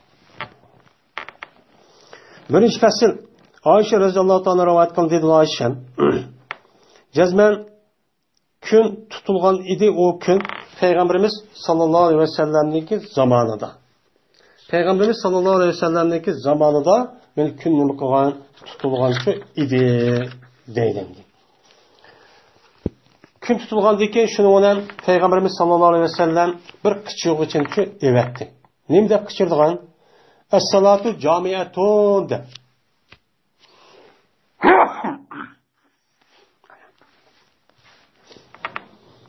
بىرىنچى پەسىل، ئائىشە رەزىياللاھۇ تائالا رىۋايەت قىلدى، دېدى ئائىشە. جەزمەن كۈن تۇتۇلغان ئىدى، ئۇ كۈن پەيغەمبىرىمىز ساللاللاھۇ ئەلەيھى ۋەسەللەمنىڭكى زامانىدا. پەيغەمبىرىمىز ساللاللاھۇ ئەلەيھى ۋەسەللەمنىڭكى زامانىدا مانا كۈن نېمە قىلغان، تۇتۇلغان شۇ ئىدى دەيدۇ. كۈن تۇتۇلغاندىن كېيىن شۇنىڭ بىلەن پەيغەمبىرىمىز ساللاللاھۇ ئەلەيھى ۋەسەللەم بىر قىچىغۇچىنى شۇ ئېۋەتتى. نېمە دەپ قىچىرىدىغان؟ ئەسسالاتۇ جامىئەتۇن دەپ.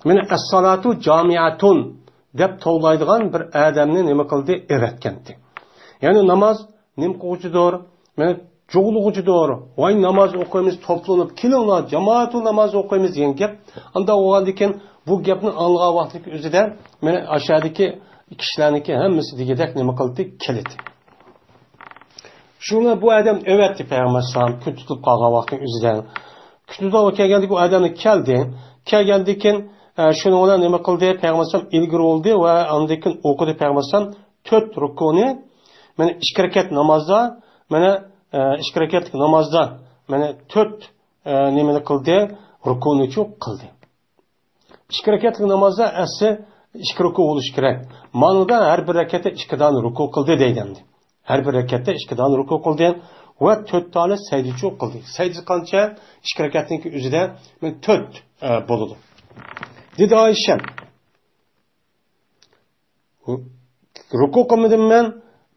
مانا ئەسسالاتۇ جامىئەتۇن دەپ توۋلايدىغان بىر ئادەمنى نېمە قىلدى؟ ئېۋەتكەنتى. يەنى ناماز نېمە قىلغۇچىدۇر؟ مانا جۇغلىغۇچىدۇر. ۋاي ناماز ئوقۇيمىز، توپلىنىپ كېلىڭلار، جامائەتۇ ناماز ئوقۇيمىز دېگەن گەپ. ئاندا بولغاندىكىن بۇ گەپنى ئاڭلىغان ۋاقتىدىكى ئۆزىدە مانا ئاشۇ يەردىكى كىشىلەرنىڭكى ھەممىسى دېگۈدەك نېمە قىلدى؟ كېلىدۇ. شۇڭا بۇ ئادەم ئەۋەتتى پەيغەمبەر ئەلەيھىسسالام كۈن تۇتۇپ قالغان ۋاقتىنىڭ ئۆزىدە. كۈن تۇتۇپ كەلگەندىكىن ئۇ ئادەمنى كەلدى. كەلگەندىكىن، ئە، شۇنىڭ بىلەن نېمە قىلدى؟ پەيغەمبەر ئەلەيھىسسالام ئىلگىرى بولدى ۋە ئاندىن كېيىن ئوقۇدى پەيغەمبەر ئەلەيھىسسالام تۆت رۇكۇنى. مانا ئىككى رەكەت نامازدا، مانا، ئە، ئىككى رەكەتلىك نامازدا، مانا تۆت، ئە، نېمىنى قىلدى؟ رۇكۇنىچۇ قىلدى. ئىككى رەكەتلىك نامازدا ئەسلى ئىككى رۇكۇ بولۇشى كېرەك. مانىدا ھەر بىر رەكەتتە ئىككى دانە رۇكۇ قىلدى دەيدۇ ئەمدى. ھەر بىر رەكەتتە ئىككى دانە رۇكۇ قىلدى ۋە تۆت دانە سەجدىچۇ قىلدى. سەجدە قانچە؟ ئىككى رەكەتنىڭكى ئۆزىدە، مانا، تۆت، ئە، بولىدۇ. دېدى ئائىشەم، رۇكۇ قىلمىدىم مەن،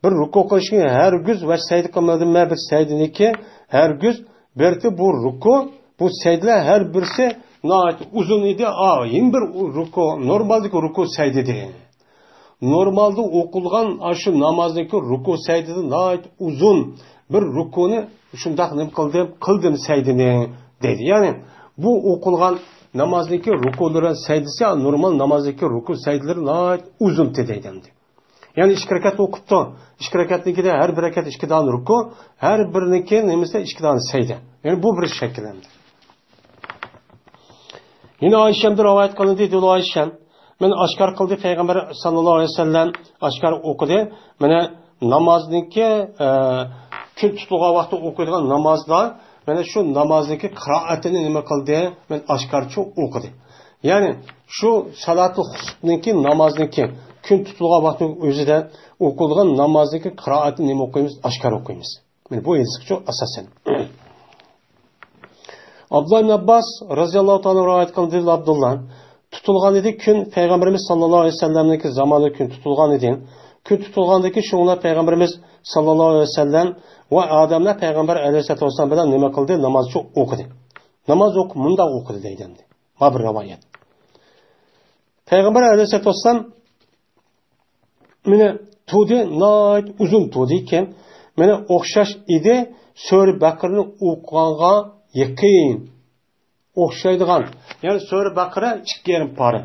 بىر رۇكۇ قىلىشنى ھەرگىز ۋە سەجدە قىلمىدىم مەن، بىر سەجدىنىكى ھەرگىز بىرتى بۇ رۇكۇ، بۇ سەجدىلەر ھەر بىرسى ناھايىتى ئۇزۇن ئىدى. ئا، يەنە بىر رۇكۇ، نورمالدىكى رۇكۇ سەجدىدى. نورمالدا ئوقۇلغان ئاشۇ نامازنىڭكى رۇكۇ سەجدىدە ناھايىتى ئۇزۇن بىر رۇكۇنى شۇنداق نېمە قىلدىم، قىلدىم سەجدىنى دەيدۇ. يەنى بۇ ئوقۇلغان نامازنىڭكى رۇكۇلىرى سەجدىسى نورمال نامازنىڭكى رۇكۇ سەجدىلىرى ناھايىتى ئۇزۇن دەيدۇ ئەمدى. يەنى ئىككى رەكەت ئوقۇپتۇ. ئىككى رەكەتنىڭكىدە ھەر بىر رەكەت ئىككى دانە رۇكۇ، ھەر بىرىنىڭكى نېمىسى ئىككى دانە سەجدە. يەنى بۇ بىر شەكىل ئەمدى. يەنە ئائىشەمدىن رىۋايەت قىلىندى، دېدى ئائىشەم، مەن ئاشكار قىلدى پەيغەمبەر ساللاللاھۇ ئەلەيھى ۋەسەللەم، ئاشكار ئوقۇدى. مانا نامازنىڭكى، ئە، كۈن تۇتۇلغان ۋاقتى ئوقۇيدىغان نامازدا، مانا شۇ نامازنىڭكى قىرائەتىنى نېمە قىلدى؟ مەن ئاشكارچە ئوقۇدى. يەنى شۇ سالاتۇل خۇسۇفنىڭكى نامازنىڭكى كۈن تۇتۇلغان ۋاقتىنىڭ ئۆزىدە ئوقۇلغان نامازنىڭكى قىرائەتىنى نېمە ئوقۇيمىز؟ ئاشكار ئوقۇيمىز. مانا بۇ ھەدىسكىچۇ ئاساسەن. ئابدۇللا ئىبن ئابباس رازىياللاھۇ تائالا رىۋايەت قىلدى، ئابدۇللا، تۇتۇلغان ئىدى كۈن، پەيغەمبىرىمىز ساللاللاھۇ ئەلەيھى ۋەسەللەمنىڭكى زامانىدا كۈن تۇتۇلغان ئىدى. كۈن تۇتۇلغاندىكى شۇڭلار پەيغەمبىرىمىز ساللاللاھۇ ئەلەيھى ۋەسەللەم ۋە ئادەملەر پەيغەمبەر ئەلەيھىسسالاتۇ ۋەسسالام بىلەن نېمە قىلدى؟ نامازچۇ ئوقۇدى. ناماز ئوقۇپ مۇنداق ئوقۇدى دەيدۇ ئەمدى. ما بىر رىۋايەت. پەيغەمبەر ئەلەيھىسسالاتۇ ۋەسسالام مانا تۇردى، ناھايىتى ئۇزۇن تۇردى ئىكەن. مانا ئوخشاش ئىدى سۈرە بەقىرىنى ئوقۇغانغا يېقىن. ئوخشايدىغان. يەنى سۈرە بەقىرە ئىككى يېرىم پارە.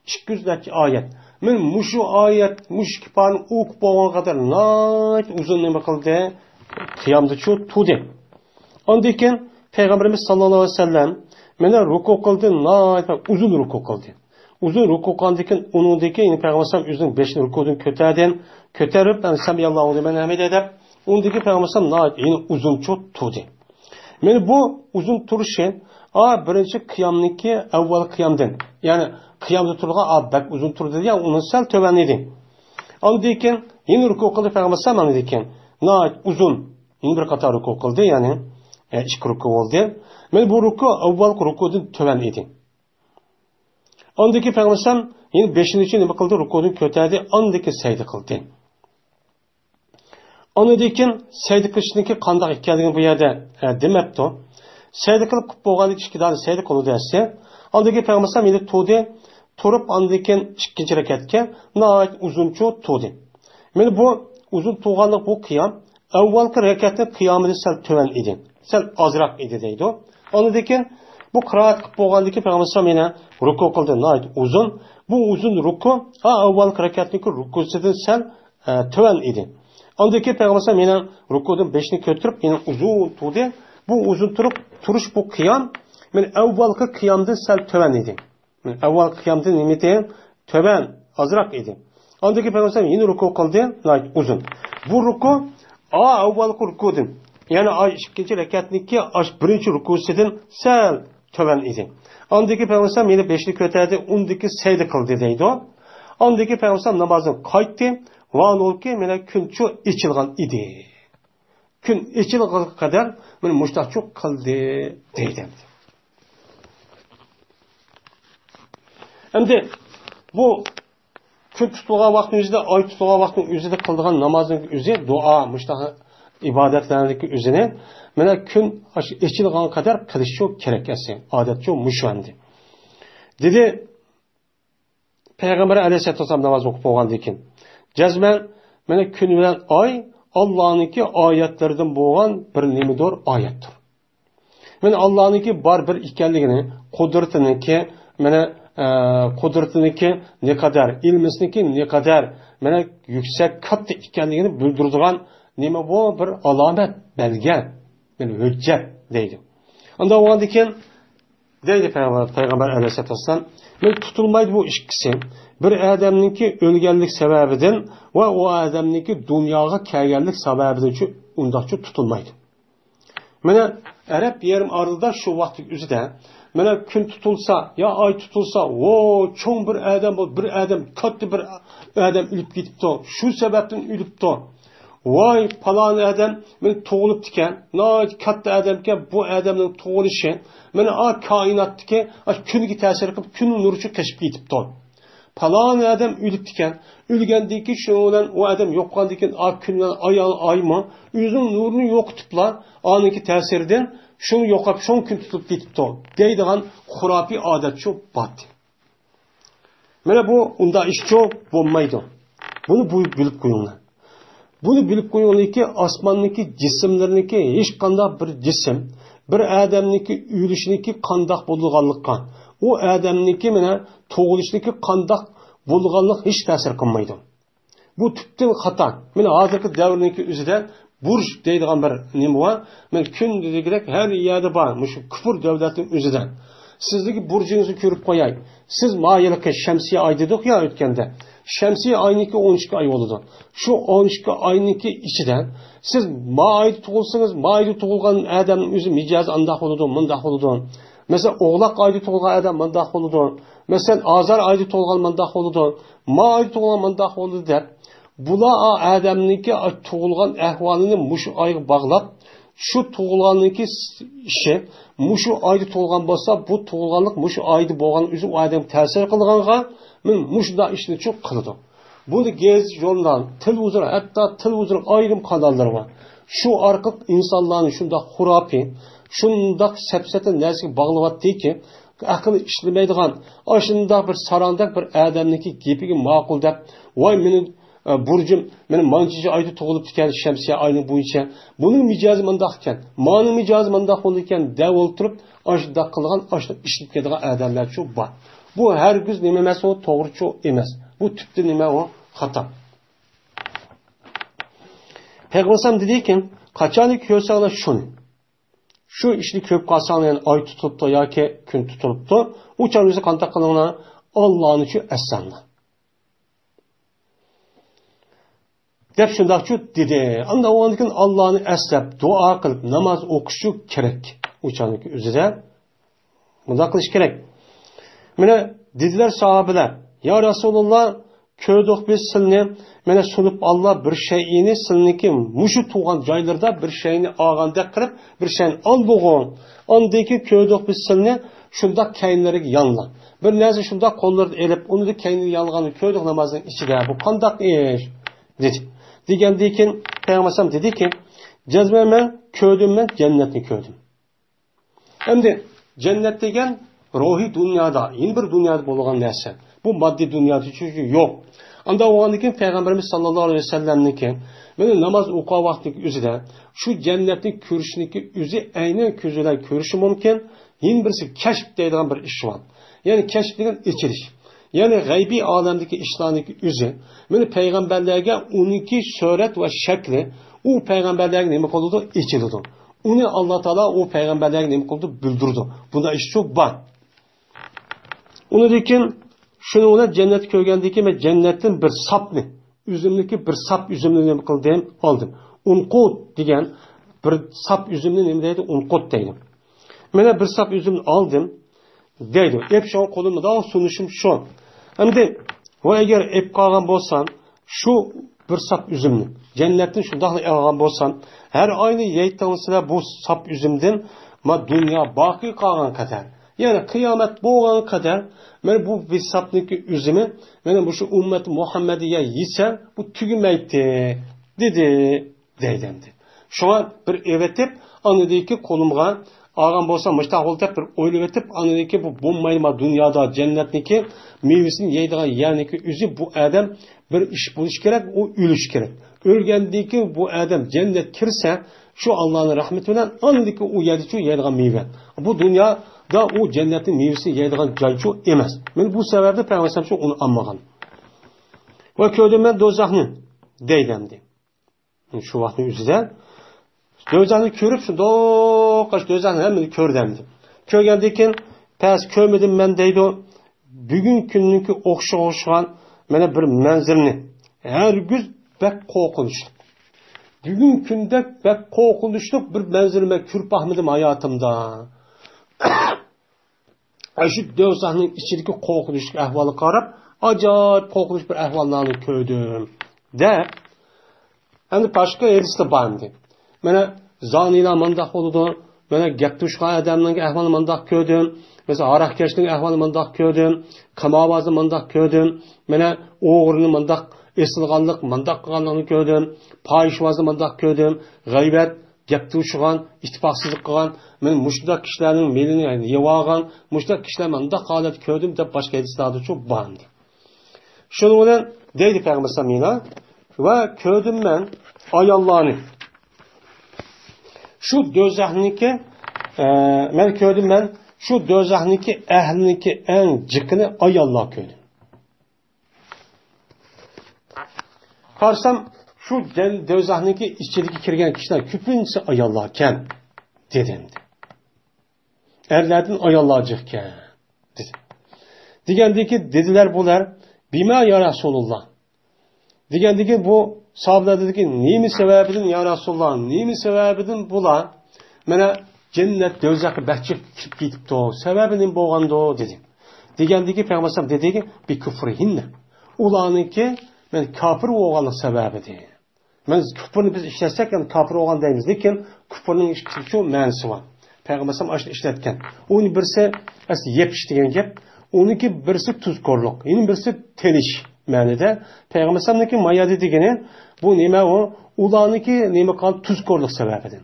ئىككى يۈز نەچچە ئايەت. مانا مۇشۇ ئايەت، مۇشۇ ئىككى پارىنى ئوقۇپ بولغان قەدەر ناھايىتى ئۇزۇن نېمە قىلدى؟ قىيامدىچۇ تۇردى. ئاندىن كېيىن پەيغەمبىرىمىز ساللاللاھۇ ئەلەيھى ۋەسەللەم مانا رۇكۇ قىلدى، ناھايىتى ئۇزۇن رۇكۇ قىلدى. ئۇزۇن رۇكۇ قىلغاندىن كېيىن، ئۇنىڭدىن كېيىن يەنە پەيغەمبەر ئەلەيھىسسالام ئۆزىنىڭ بېشىنى رۇكۇدىن كۆتەردى. كۆتۈرۈپ، يەنى سەمىئەللاھۇ لىمەن ھەمىدە دەپ، ئۇنىڭدىن كېيىن پەيغەمبەر ئەلەيھىسسالام ناھايىتى يەنە ئۇزۇنچە تۇردى. مانا بۇ ئۇزۇن تۇرۇشى، ئا، بىرىنچى قىيامنىڭكى ئەۋۋەل قىيامدىن، يەنى قىيامدا تۇرغان، ئا، بەك ئۇزۇن تۇردى دېگەن، ئۇنىڭ سەل تۆۋەن ئىدى. ئاندىن كېيىن يەنە رۇكۇ قىلدى پەيغەمبەر ئەلەيھىسسالام، ئاندىن كېيىن ناھايىتى ئۇزۇن يەنە بىر قاتار رۇكۇ قىلدى، يەنى، ئە، ئىككى رۇكۇ بولدى. مانا بۇ رۇكۇ ئەۋۋەلقى رۇكۇدىن تۆۋەن ئىدى. ئاندىن كېيىن پەيغەمبەر ئەلەيھىسسالام يەنە بېشىنى نېمە قىلدى؟ رۇكۇدىن كۆتەردى، ئاندىن كېيىن سەجدە قىلدى. ئاندىن كېيىن سەجدە قىلىشنىڭكى قانداق ئىكەنلىكىنى بۇ يەردە، ئە، دېمەپتۇ. سەجدە قىلىپ، قىلىپ بولغاندىن كېيىن ئىككى دانە سەجدە قىلىدۇ دەسسە. ئاندىن كېيىن پەيغەمبەر ئەلەيھىسسالام يەنە تۇردى، تۇرۇپ ئاندىن كېيىن ئىككىنچى رەكەتكە ناھايىتى ئۇزۇنچە تۇردى. مانا بۇ ئۇزۇن تۇرغانلىق بۇ قىيام ئەۋۋەلقى رەكەتنىڭ قىيامىدىن سەل تۆۋەن ئىدى. سەل ئازراق ئىدى دەيدۇ. ئاندىن كېيىن بۇ قىرائەت قىلىپ بولغاندىن كېيىن پەيغەمبەر ئەلەيھىسسالام يەنە رۇكۇ قىلدى، ناھايىتى ئۇزۇن. بۇ ئۇزۇن رۇكۇ، ھا، ئەۋۋەلقى رەكەتنىڭكى رۇكۇسىدىن سەل، ئە، تۆۋەن ئىدى. ئاندىن كېيىن پەيغەمبەر ئەلەيھىسسالام يەنە رۇكۇدىن بېشىنى كۆتۈرۈپ، يەنە ئۇزۇن تۇردى. بۇ ئۇزۇن تۇرۇپ، تۇرۇش بۇ قىيام، مانا ئەۋۋەلقى قىيامدىن سەل تۆۋەن ئىدى. ئەۋۋەلقى قىيامدىن نېمىتى؟ تۆۋەن، ئازراق ئىدى. ئاندىن كېيىن پەيغەمبەر ئەلەيھىسسالام يەنە رۇكۇ قىلدى، ناھايىتى ئۇزۇن. بۇ رۇكۇ، ئا، ئەۋۋەلقى رۇكۇدىن، يەنى ئا، ئىككىنچى رەكەتنىڭكى ئاش بىرىنچى رۇكۇسىدىن سەل تۆۋەن ئىدى. ئاندىن كېيىن پەيغەمبەر ئەلەيھىسسالام يەنە بېشىنى كۆتەردى، ئۇندىن كېيىن سەجدە قىلدى دەيدۇ. ئاندىن كېيىن پەيغەمبەر ئەلەيھىسسالام نامازدىن قايتتى، ۋاھالەنكى، مانا كۈن شۇ ئېچىلغان ئىدى. كۈن ئېچىلغانغا قەدەر مانا مۇشتاقچۇ قىلدى دەيدۇ. ئەمدى بۇ كۈن تۇتۇلغان ۋاقىتنىڭ ئۆزىدە، ئاي تۇتۇلغان ۋاقىتنىڭ ئۆزىدە قىلىدىغان نامازنىڭ ئۆزى، دۇئا، مۇشتاق ئىبادەتلەرنىڭكى ئۆزىنى مانا كۈن ئاشۇ ئېچىلغان قەدەر قىلىشچۇ كېرەك ئەسلى. ئادەتچۇ مۇشۇ ئەمدى. دېدى، پەيغەمبەر ئەلەيھىسسالاتۇ ۋەسسالام ناماز ئوقۇپ بولغاندىن كېيىن، جەزمەن، مانا كۈن بىلەن ئاي ئاللانىڭكى ئايەتلىرىدىن بولغان بىر نېمىدۇر، ئايەتتۇر. مانا ئاللانىڭكى بار بىر ئىكەنلىكىنى، قۇدرىتىنىڭكى، مانا، ئە، قۇدرىتىنىڭكى نەقەدەر، ئىلمىسىنىڭكى نەقەدەر، مانا يۈكسەك، كاتتا ئىكەنلىكىنى بىلدۈرىدىغان نېمە بۇ؟ بىر ئالامەت، بەلگە، مانا ھۆججەت دەيدۇ. ئۇنداق بولغاندىن كېيىن، دەيدۇ پەيغەمبەر، پەيغەمبەر ئەلەيھىسسالاتۇ ۋەسسالام، مانا تۇتۇلمايدۇ بۇ ئىككىسى. بىر ئادەمنىڭكى ئۆلگەنلىك سەۋەبىدىن ۋە ئۇ ئادەمنىڭكى دۇنياغا كەلگەنلىك سەۋەبىدىن شۇ ئۇنداقچۇ تۇتۇلمايدۇ. مانا ئەرەب يېرىم ئارىلىدا شۇ ۋاقىتنىڭ ئۆزىدە، مانا كۈن تۇتۇلسا يا ئاي تۇتۇلسا، ۋو، چوڭ بىر ئادەم بول، بىر ئادەم، كاتتا بىر ئادەم ئۆلۈپ كېتىپتۇ، شۇ سەۋەبتىن ئۆلۈپتۇ. ۋاي، پالان ئادەم مانا تۇغۇلۇپتىكەن، ناھايىتى كاتتا ئادەمكەن، بۇ ئادەمنىڭ تۇغۇلۇشى مانا ئا كائىناتتىكى ئا كۈنگە تەسىر قىلىپ، كۈن نۇرى شۇ قېچىپ كېتىپتۇ. پالان ئادەم ئۆلۈپتىكەن، ئۆلگەندىن كېيىن شۇنىڭ بىلەن ئۇ ئادەم يوقالغاندىن كېيىن ئا كۈن بىلەن ئاي، ئايمۇ ئۆزىنىڭ نۇرىنى يوقىتىپلا، ئانىڭكى تەسىرىدىن شۇنى يوقاپ، شۇنىڭ كۈن تۇتۇپ كېتىپتۇ دەيدىغان خۇراپىي ئادەت شۇ بار. مانا بۇ ئۇنداق ئىشچۇ بولمايدۇ. بۇنى بۇ بىلىپ قويۇڭلار. بۇنى بىلىپ قويۇڭلاركى، ئاسماننىڭكى جىسىملىرىنىڭكى ھېچقانداق بىر جىسىم، بىر ئادەمنىڭكى ئۆلۈشىنىڭكى قانداق بولىدىغانلىققا، ئۇ ئادەمنىڭكى مانا تۇغۇلۇشىنىڭكى قانداق بولىدىغانلىق ھېچ تەسىر قىلمايدۇ. بۇ تۈپتىن خاتا. مانا ھازىرقى دەۋرنىڭكى ئۆزىدە بۇرج دەيدىغان بىر نېمە بار. مانا كۈن دېگۈدەك ھەر يەردە بار. مۇشۇ كۇفر دۆلەتنىڭ ئۆزىدە. سىزدىكى بۇرجىڭىزنى كۆرۈپ قوياي. سىز ما يىلقى شەمسىيە ئاي دېدۇق يا ئۆتكەندە. شەمسىيە ئاينىڭكى ئون ئىككى ئاي بولىدۇ. شۇ ئون ئىككى ئاينىڭكى ئىچىدە سىز ما ئايدا تۇغۇلسىڭىز، ما ئايدا تۇغۇلغان ئادەمنىڭ ئۆزى مىجەزى ئانداق بولىدۇ، مۇنداق بولىدۇ. مەسىلەن، ئوغلاق ئايدا تۇغۇلغان ئادەم مۇنداق بولىدۇ. مەسىلەن، ئازار ئايدا تۇغۇلغان مۇنداق بولىدۇ، ما ئايدا تۇغۇلغان مۇنداق بولىدۇ دەپ، بۇلار ئا-، ئادەمنىڭكى تۇغۇلغان ئەھۋالىنى مۇشۇ ئايغا باغلاپ، شۇ تۇغۇلغاننىڭكى ئىشى مۇشۇ ئايدا تۇغۇلغان بولسا، بۇ تۇغۇلغانلىق مۇشۇ ئايدا بولغان ئۆزى ئۇ ئادەمگە تەسىر قىلغانغا، مەن مۇشۇنداق ئىشنى چوق قىلىدۇ. بۇنى گېزىت، ژۇرنال، تېلېۋىزور، ھەتتا تېلېۋىزورنىڭ ئايرىم قاناللىرى بار. شۇ ئارقىلىق ئىنسانلارنى شۇنداق خۇراپىي، شۇنداق سەپسەتە نەرسىگە باغلىۋەتتىكى، ئەقلى ئىشلىمەيدىغان، ئاشۇنداق بىر ساراڭدەك بىر ئادەمنىڭكى گېپىگە ماقۇل دەپ، ۋاي، مېنىڭ، ئە، بۇرجۇم، مېنىڭ مانچىنچى ئايدا تۇغۇلۇپتىكەن، شەمسىيە ئاينىڭ بويىچە. بۇنىڭ مىجەزى مۇنداق ئىكەن، مانىڭ مىجەزى مۇنداق بولىدىكەن دەپ ئولتۇرۇپ، ئاشۇنداق قىلغان، ئاشۇنداق ئىشلىتىپ كېتىدىغان ئادەملەرچۇ بار. بۇ ھەرگىز نېمە ئەمەس، ئۇ توغرىچۇ ئەمەس. بۇ تۈپتىن نېمە، ئۇ خاتا. پەيغەمبەر ئەلەيھىسسالام دېدىكى، قاچانكى كۆرسەڭلار شۇنى، شۇ ئىشنى كۆرۈپ قالساڭلار، يەنى ئاي تۇتۇلۇپتۇ ياكى كۈن تۇتۇلۇپتۇ، ئۇ چاغدا قانداق قىلىڭلار؟ ئاللانىچۇ ئەسلەڭلار دەپ شۇنداقچۇ دېدى. ئاندىن ئۇنىڭدىن كېيىن ئاللانى ئەسلەپ، دۇئا قىلىپ، ناماز ئوقۇشچۇ كېرەك ئۇ چاغدىكى ئۆزىدە. مۇنداق قىلىش كېرەك. مانا دېدىلەر ساھابىلەر، يا رەسۇلاللا، كۆردۇق بىز سىلنى، مانا سۇنۇپ ئاللا بىر شەيئىنى، سىلنىڭكى مۇشۇ تۇغان جايلىرىدا بىر شەيئىنى ئالغاندەك قىلىپ، بىر شەيئىنى ئالدىغۇ. ئاندىن كېيىن كۆردۇق بىز سىلنى شۇنداق كەينىلىرىگە يانلا. بىر نەرسە شۇنداق قوللىرىدا ئېلىپ، ئۇنى كەينىگە يانلىغاننى كۆردۇق نامازنىڭ ئىچىدە. بۇ قانداق ئىش؟ دېدى. دېگەندىن كېيىن پەيغەمبەر ئەلەيھىسسالام دېدىكى، جەزمەن مەن كۆردۈم، مەن جەننەتنى كۆردۈم. ئەمدى جەننەت دېگەن روھىي دۇنيادا، يەنە بىر دۇنيادا بولغان نەرسە. بۇ ماددىي دۇنيادا چۈنكى يوق. ئاندا بولغاندىن كېيىن پەيغەمبىرىمىز ساللاللاھۇ ئەلەيھى ۋەسەللەمنىڭكى مانا ناماز ئوقۇغان ۋاقتىدىكى ئۆزىدە شۇ جەننەتنى كۆرۈشنىكى ئۆزى ئەينەن كۆزى بىلەن كۆرۈشى مۇمكىن. يەنە بىرسى كەشپ دەيدىغان بىر ئىش بار. يەنى كەشپ دېگەن ئېچىلىش. يەنى غەيبىي ئالەمدىكى ئىشلارنىڭكى ئۆزى. مانا پەيغەمبەرلەرگە ئۇنىڭكى سۈرەت ۋە شەكلى ئۇ پەيغەمبەرلەرگە نېمە قىلىدۇ؟ ئېچىلىدۇ. ئۇنى ئاللا تائالا ئۇ پەيغەمبەرلەرگە نېمە قىلىدۇ؟ بىلدۈرىدۇ. بۇنداق ئىشچۇ بار. ئۇنىڭدىن كېيىن شۇنىڭ بىلەن جەننەتنى كۆرگەندىن كېيىن مەن جەننەتتىن بىر ساپنى، ئۈزۈمنىكى بىر ساپ ئۈزۈمنى نېمە قىلدىم؟ ئالدىم. ئۇنقۇت دېگەن بىر ساپ ئۈزۈمنى نېمە دەيدۇ؟ ئۇنقۇت دەيدۇ. مانا بىر ساپ ئۈزۈمنى ئالدىم دەيدۇ. ئېپ شۇڭا قولۇمدا سۇنۇشۇم شۇ. ئەمدى ۋە ئەگەر ئېپ قالغان بولسام، شۇ بىر ساپ ئۈزۈمنى جەننەتتىن شۇنداقلا ئالغان بولسام، ھەر ئاينى يەيتىڭلىسىلەر بۇ ساپ ئۈزۈمدىن، ما دۇنيا باقىي قالغان قەدەر، يەنى قىيامەت بولغان قەدەر، مانا بۇ بىر ساپنىڭكى ئۈزۈمى، مانا مۇشۇ ئۈممەت مۇھەممەدىيە يېسە، بۇ تۈگىمەيتتى، دېدى. دەيدۇ ئەمدى. شۇڭا بىر ئېۋىتىپ، ئاندىن كېيىن قولۇمغا ئالغان بولسام، مۇشتاق بولدى دەپ بىر ئويلىۋېتىپ، ئاندىن كېيىن بۇ بولمايدۇ، ما دۇنيادا جەننەتنىڭكى مېۋىسىنى يەيدىغان يەرنىڭكى ئۆزى بۇ ئادەم بىر ئىش بولۇشى كېرەك، ئۇ ئۆلۈشى كېرەك. ئۆلگەندىن كېيىن بۇ ئادەم جەننەت كىرسە، شۇ ئاللانىڭ رەھمىتى بىلەن ئاندىن كېيىن ئۇ يەردىچۇ يەيدىغان مېۋە. بۇ دۇنيادا ئۇ جەننەتنىڭ مېۋىسىنى يەيدىغان جايچۇ ئەمەس. مانا بۇ سەۋەبتىن پەيغەمبەر ئۇنى ئالمىغان. ۋە كۆردۈم مەن دوزاخنى، دەيدۇ ئەمدى. شۇ ۋاقىتنىڭ ئۆزىدە دوزاخنى كۆرۈپ، شۇنداق دوزاخنى ھەممىنى كۆردى ئەمدى. كۆرگەندىن كېيىن، پەس كۆرمىدىم مەن دەيدۇ، بۈگۈنكى كۈننىڭكى ئوخشىغان مانا بىر مەنزىرىنى. ھەرگىز بەك قورقۇنچلۇق. بۈگۈنكى كۈندەك بەك قورقۇنچلۇق بىر مەنزىرە مەن كۆرۈپ باقمىدىم ھاياتىمدا. ئاشۇ دوزاخنىڭ ئىچىدىكى قورقۇنچلۇق ئەھۋالغا قاراپ، ئاجايىپ قورقۇنچ بىر ئەھۋاللارنى كۆردۈم، دەپ، ئەمدى باشقا ھەدىسلەر بار ئەمدى. مانا زانىيلار مۇنداق بولىدۇ. مانا گەپ توشۇغان ئادەمنىڭ ئەھۋالى مۇنداق كۆردۈم. مەسىلەن، ھاراقكەشنىڭ ئەھۋالى مۇنداق كۆردۈم. قاماۋازنى مۇنداق كۆردۈم. مانا ئوغرىنى مۇنداق ئېسىلغانلىق، مۇنداق قىلغانلىقىنى كۆردۈم. پاھىشۋازنى مۇنداق كۆردۈم. غەيۋەت، گەپ توشۇغان، ئىتتىپاقسىزلىق قىلغان، مەن مۇشۇنداق كىشىلەرنىڭ مېلىنى يەۋالغان، مۇشۇنداق كىشىلەرنى مۇنداق ھالەتتە كۆردۈم دەپ باشقا ھەدىسلەردىچۇ بار ئەمدى. شۇنىڭ بىلەن دەيدۇ پەيغەمبەر ئەلەيھىسسالام يەنە، ۋە كۆردۈم مەن ئاياللارنى. شۇ دوزاخنىڭكى، ئە، مەن كۆردۈم مەن شۇ دوزاخنىڭكى ئەھلىنىڭكى ئەڭ جىقىنى ئاياللار كۆردۈم. قارىسام، شۇ جەن-، دوزاخنىڭكى ئىچىدىكى كىرگەن كىشىلەر كۆپىنچىسى ئاياللاركەن، دېدى ئەمدى. ئەرلەردىن ئاياللار جىقكەن، دېدى. دېگەندىكى دېدىلەر بۇلار، بىما يا رەسۇلۇللا؟ دېگەندىكى بۇ ساھابىلەر دېدىكى، نېمە سەۋەبىدىن يا رەسۇلۇللا؟ نېمە سەۋەبىدىن بۇلار مانا جەننەت دوزاخقا بەك جىق كىرىپ كېتىپتۇ؟ سەۋەبى نېمە بولغاندۇ؟ دېدى. دېگەندىكى پەيغەمبەر ئەلەيھىسسالام دېدىكى، بىكۇفرىھىننە. ئۇلارنىڭكى مانا كاپىر بولغانلىق سەۋەبىدىن. مانا كۇپۇرنى بىز ئىشلەتسەك، يەنى كاپىر بولغان دەيمىز، لېكىن كۇپۇرنىڭ ئىككى خىل مەنىسى بار. پەيغەمبەر ئەلەيھىسسالام ئاشۇنى ئىشلەتكەن. ئۇنى بىرسى ئەسلى يېپىش دېگەن گەپ، ئۇنىڭكى بىرسى تۇزكورلۇق، يەنە بىرسى تېنىش مەنىدە. پەيغەمبەر ئەلەيھىسسالامنىڭكى مايادى دېگىنى بۇ نېمە ئۇ؟ ئۇلارنىڭكى نېمە قىلغان تۇزكورلۇق سەۋەبىدىن.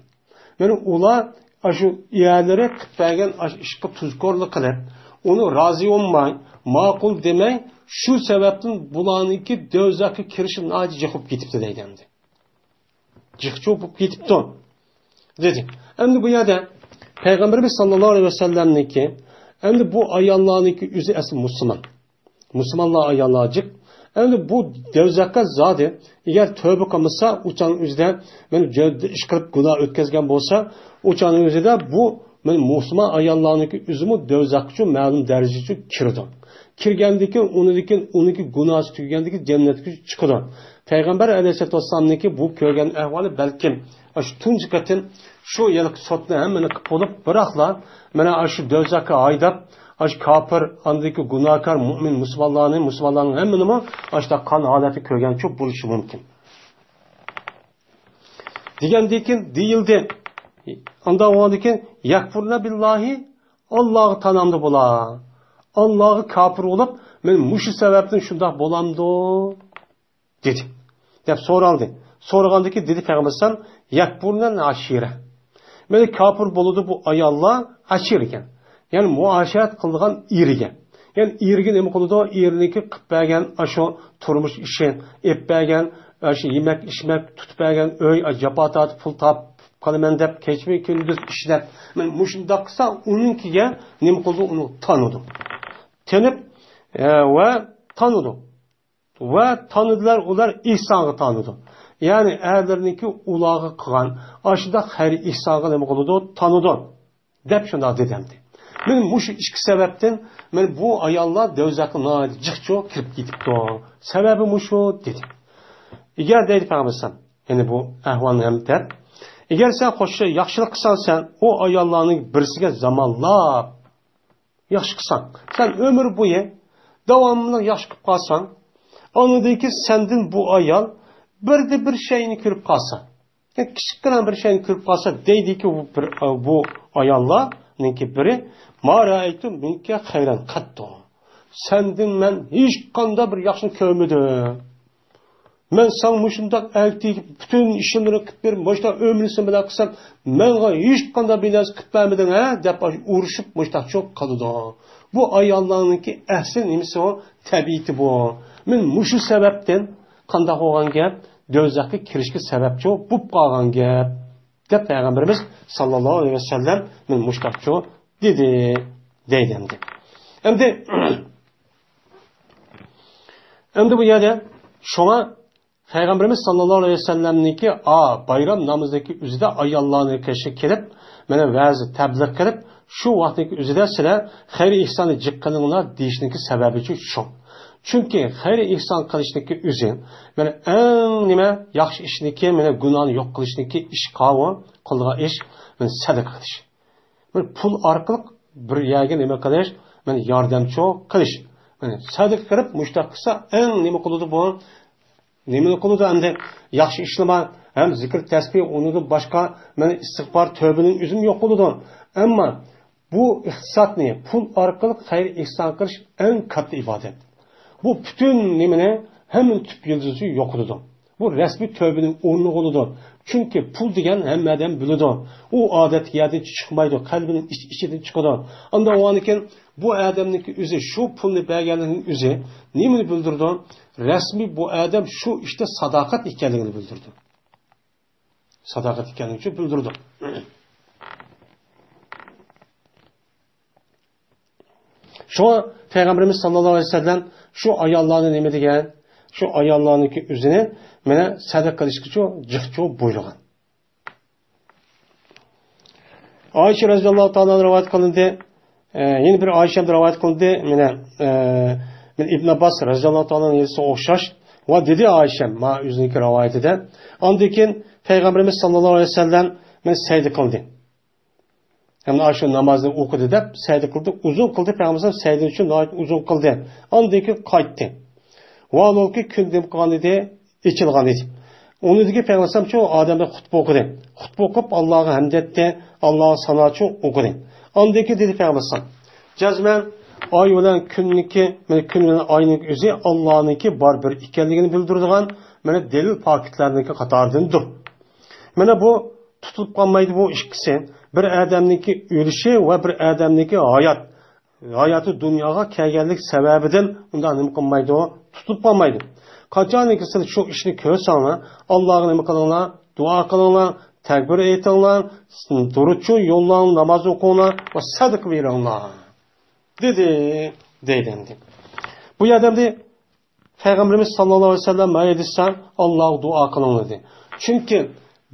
مانا ئۇلار ئاشۇ ئەرلىرى قىلىپ بەرگەن ئاشۇ ئىشقا تۇزكورلۇق قىلىپ، ئۇنى رازى بولماي، ماقۇل دېمەي، شۇ سەۋەبتىن بۇلارنىڭكى دوزاخقا كىرىشى ناھايىتى جىق بولۇپ كېتىپتۇ دەيدۇ ئەمدى. جىقچۇ بولۇپ كېتىپتۇ، دېدى. ئەمدى بۇ يەردە پەيغەمبىرىمىز ساللاللاھۇ ئەلەيھى ۋەسەللەمنىڭكى، ئەمدى بۇ ئاياللارنىڭكى ئۆزى ئەسلى مۇسۇلمان. مۇسۇلمانلار ئاياللار جىق. ئەمدى بۇ دوزاخقا زادى، ئەگەر تۆبە قىلمىسا، ئۇ چاغنىڭ ئۆزىدە مەن جۆ-، ئىش قىلىپ گۇناھ ئۆتكەزگەن بولسا، ئۇ چاغنىڭ ئۆزىدە بۇ مەن مۇسۇلمان ئاياللارنىڭكى ئۆزىمۇ دوزاخقىچۇ مەلۇم دەرىجىچۇ كىرىدۇ. كىرگەندىكىن، ئۇنىڭدىكىن، ئۇنىڭكى گۇناھى تۈگىگەندىكىن جەننەتكە چىقىدۇ. پەيغەمبەر ئەلەيھىسسالاتۇ ۋەسسالامنىڭكى بۇ كۆرگەن ئەھۋالى بەلكىم ئاشۇ تۇنجى قېتىم شۇ يىلقى سوتنى ھەممىنى قىلىپ بولۇپ، بىراقلا مانا ئاشۇ دوزاخقا ھايداپ، ئاشۇ كاپىر، ئاندىكى گۇناھكار، مۇئمىن، مۇسۇلمانلارنى، مۇسۇلمانلارنىڭ ھەممىنىمۇ ئاشۇنداق قان ھالەتتە كۆرگەنچۇ بولۇشى مۇمكىن. دېگەندىن كېيىن دېيىلدى. ئانداق بولغاندىن كېيىن، يەكفۇرنە بىللاھى، ئاللاغا تانامدۇ بۇلار؟ ئاللاغا كاپىر بولۇپ، مەن مۇشۇ سەۋەبتىن شۇنداق بولامدۇ؟ دېدى. دەپ سورالدى. سورىغاندىن كېيىن دېدى پەيغەمبەر ئەلەيھىسسالام، يەكفۇرنەل ئەشىرە. مانا كاپىر بولىدۇ بۇ ئاياللار ئەشىرىگە. يەنى مۇئاشىرەت قىلىدىغان ئېرىگە. يەنى ئېرىگە نېمە قىلىدۇ؟ ئېرىنىڭكى قىلىپ بەرگەن ئاشۇ تۇرمۇش ئىشى، ئېلىپ بەرگەن ئاشۇ يېمەك، ئىچمەك، تۇتۇپ بەرگەن ئۆي، جاپا تارتىپ پۇل تاپىپ قالىمەن دەپ، كېچە كۈندۈز ئىشلەپ، مانا مۇشۇنداق قىلسا، ئۇنىڭكىگە نېمە قىلىدۇ؟ ئۇنى تانىدۇ. تېنىپ، ئە، ۋە تانىدۇ. ۋە تانىدىلار ئۇلار ئېھسانغا تانىدۇ. يەنى ئەرلىرىنىڭكى ئۇلارغا قىلغان ئاشۇنداق خەير ئېھسانغا نېمە قىلىدۇ؟ تانىدۇ. دەپ شۇنداق دېدى ئەمدى. مانا مۇشۇ ئىككى سەۋەبتىن مانا بۇ ئاياللار دوزاخقا ناھايىتى جىقچۇ كىرىپ كېتىپتۇ. سەۋەبى مۇشۇ دېدى. ئەگەر دەيدۇ پەيغەمبەر ئەلەيھىسسالام، يەنى بۇ ئەھۋالنى ھەم دەپ، ئەگەر سەن خوش، ياخشىلىق قىلساڭ سەن ئۇ ئاياللارنىڭ بىرسىگە زامانلاپ، ياخشى قىلساڭ، سەن ئۆمۈر بويى داۋاملىق ياخشى قىلىپ قالساڭ، ئاندىن كېيىن سەندىن بۇ ئايال بىردە بىر شەينى كۆرۈپ قالسا، يا كىچىككىنە بىر شەينى كۆرۈپ قالسا، دەيدىكى بۇ بىر، بۇ ئاياللارنىڭكى بىرى، ما رەئەيتۇ مىنكە خەيرەن قەتتۇ. سەندىن مەن ھېچقانداق بىر ياخشىنى كۆرمىدىم. مەن ساڭا مۇشۇنداق ئەلتىك پۈتۈن ئىشلىرىنى قىلىپ بېرىپ، مۇشۇنداق ئۆمرىسى بىلەن قىلسام، ماڭا ھېچقانداق بىر نەرسە قىلىپ بەرمىدىڭ ھە؟ دەپ ئۇرۇشۇپ مۇشۇنداق چوق قالىدۇ. بۇ ئاياللارنىڭكى ئەسلى نېمىسى ئۇ؟ تەبىئىتى بۇ. مەن مۇشۇ سەۋەبتىن قانداق بولغان گەپ؟ دوزاخقا كىرىشكە سەۋەبچى بولۇپ قالغان گەپ. دەپ پەيغەمبىرىمىز ساللاللاھۇ ئەلەيھى ۋەسەللەم مانا مۇشۇنداقچۇ دېدى، دەيدۇ ئەمدى. ئەمدى، ئەمدى بۇ يەردە شۇڭا پەيغەمبىرىمىز ساللاللاھۇ ئەلەيھى ۋەسەللەمنىڭكى ئا، بايرام نامىزىدىكى ئۆزىدە ئاياللارنىڭ قېشىغا كېلىپ، مانا ۋەز، تەبلىغ قىلىپ، شۇ ۋاقىتنىڭكى ئۆزىدە سىلەر خەير ئېھساننى جىق قىلىڭلار دېيىشنىڭكى سەۋەبىچۇ شۇ. چۈنكى خەير ئېھسان قىلىشنىڭكى ئۆزى، مانا ئەڭ نېمە ياخشى ئىشنىكى، مانا گۇناھنى يوق قىلىشنىكى ئىش قاۋۇ، قىلىدىغان ئىش، مانا سەدىقە قىلىش. مانا پۇل ئارقىلىق بىر يەرگە نېمە قىلىش، مانا ياردەمچۇ قىلىش. مانا سەدىقە قىلىپ مۇشتاق قىلسا ئەڭ نېمە قىلىدۇ بۇ؟ نېمىنى قىلىدۇ ئەمدى؟ ياخشى ئىشلىما ھەم زىكىر تەسبىھ، ئۇنىڭدىن باشقا مانا ئىستىغپار، تۆبىنىڭ ئۆزىمۇ يوق بولىدۇ. ئەمما بۇ ئىقتىسادنى، پۇل ئارقىلىق خەير ئېھسان قىلىش ئەڭ كاتتا ئىبادەت. بۇ پۈتۈن نېمىنى، ھەممىنى تۈپ يىلتىزى يوقىتىدۇ. بۇ رەسمىي تۆبىنىڭ ئورنى بولىدۇ. چۈنكى پۇل دېگەن ھەممە ئادەم بىلىدۇ. ئۇ ئادەتتىكى يەردىن چىقمايدۇ، قەلبىنىڭ ئىچ-، ئىچىدىن چىقىدۇ. ئاندىن ئۇنىڭدىن كېيىن بۇ ئادەمنىڭكى ئۆزى شۇ پۇلنى بەرگەنلىكنىڭ ئۆزى نېمىنى بىلدۈرىدۇ؟ رەسمىي بۇ ئادەم شۇ ئىشتا ساداقەت ئىكەنلىكىنى بىلدۈرىدۇ. ساداقەت ئىكەنلىكىنى بىلدۈرىدۇ. شۇڭا پەيغەمبىرىمىز ساللاللاھۇ ئەلەيھى ۋەسەللەم شۇ ئاياللارنى نېمە دېگەن؟ شۇ ئاياللارنىڭكى ئۆزىنى مانا سەدىقە قىلىشقىچۇ جىقچۇ بۇيرۇغان. ئائىشە رەزىياللاھۇ تائالا ئەنھا رىۋايەت قىلىندى. ئە، يەنە بىر ئائىشەمدىن رىۋايەت قىلىندى. مانا، ئە، مانا ئىبن ئابباس رەزىياللاھۇ تائالا ئەنھۇ ھەدىسىگە ئوخشاش. ۋە دېدى ئائىشەم، ما ئۆزىنىڭكى رىۋايىتىدە. ئاندىن كېيىن پەيغەمبىرىمىز ساللاللاھۇ ئەلەيھى ۋەسەللەم مانا سەجدە قىلدى. ھەم ئاشۇ نامازنى ئوقۇدى دەپ سەجدە قىلدى، ئۇزۇن قىلدى، پەيغەمبەر سەجدە ئۈچۈن ناھايىتى ئۇزۇن قىلدى. ئاندىن كېيىن قايتتى. ۋالىكىن كۈن نېمە قىلغان ئىدى؟ ئېچىلغان ئىدى. ئۇنىڭدىن كېيىن پەيغەمبەر شۇ ئادەمگە خۇتبە ئوقۇدى. خۇتبە ئوقۇپ، ئاللاغا ھەمد ئېيتتى، ئاللاغا ساناچۇ ئوقۇدى. ئاندىن كېيىن دېدى پەيغەمبەر، جەزمەن ئاي بىلەن كۈننىڭكى، مانا كۈن بىلەن ئاينىڭ ئۆزى ئاللانىڭكى بار بىر ئىكەنلىكىنى بىلدۈرىدىغان، مانا دەلىل پاكىتلارنىڭكى قاتارىدىندۇر. مانا بۇ تۇتۇلۇپ قالمايدۇ بۇ ئىككىسى. بىر ئادەمنىڭكى ئۆلۈشى ۋە بىر ئادەمنىڭكى ھايات. ھاياتى دۇنياغا كەلگەنلىك سەۋەبىدىن ئۇنداق نېمە قىلمايدۇ؟ تۇتۇلۇپ قالمايدۇ. قاچانكى سىلەر شۇ ئىشنى كۆرسەڭلار، ئاللاغا نېمە قىلىڭلار؟ دۇئا قىلىڭلار، تەكبىر ئېيتىڭلار، دۇرۇتچۇ يوللاڭ، ناماز ئوقۇڭلار ۋە سەدىقە بېرىڭلار. دېدى، دەيدۇ ئەمدى. بۇ يەردە ئەمدى پەيغەمبىرىمىز ساللاللاھۇ ئەلەيھى ۋەسەللەم مايا دېسە، ئاللاغا دۇئا قىلىڭ دېدى. چۈنكى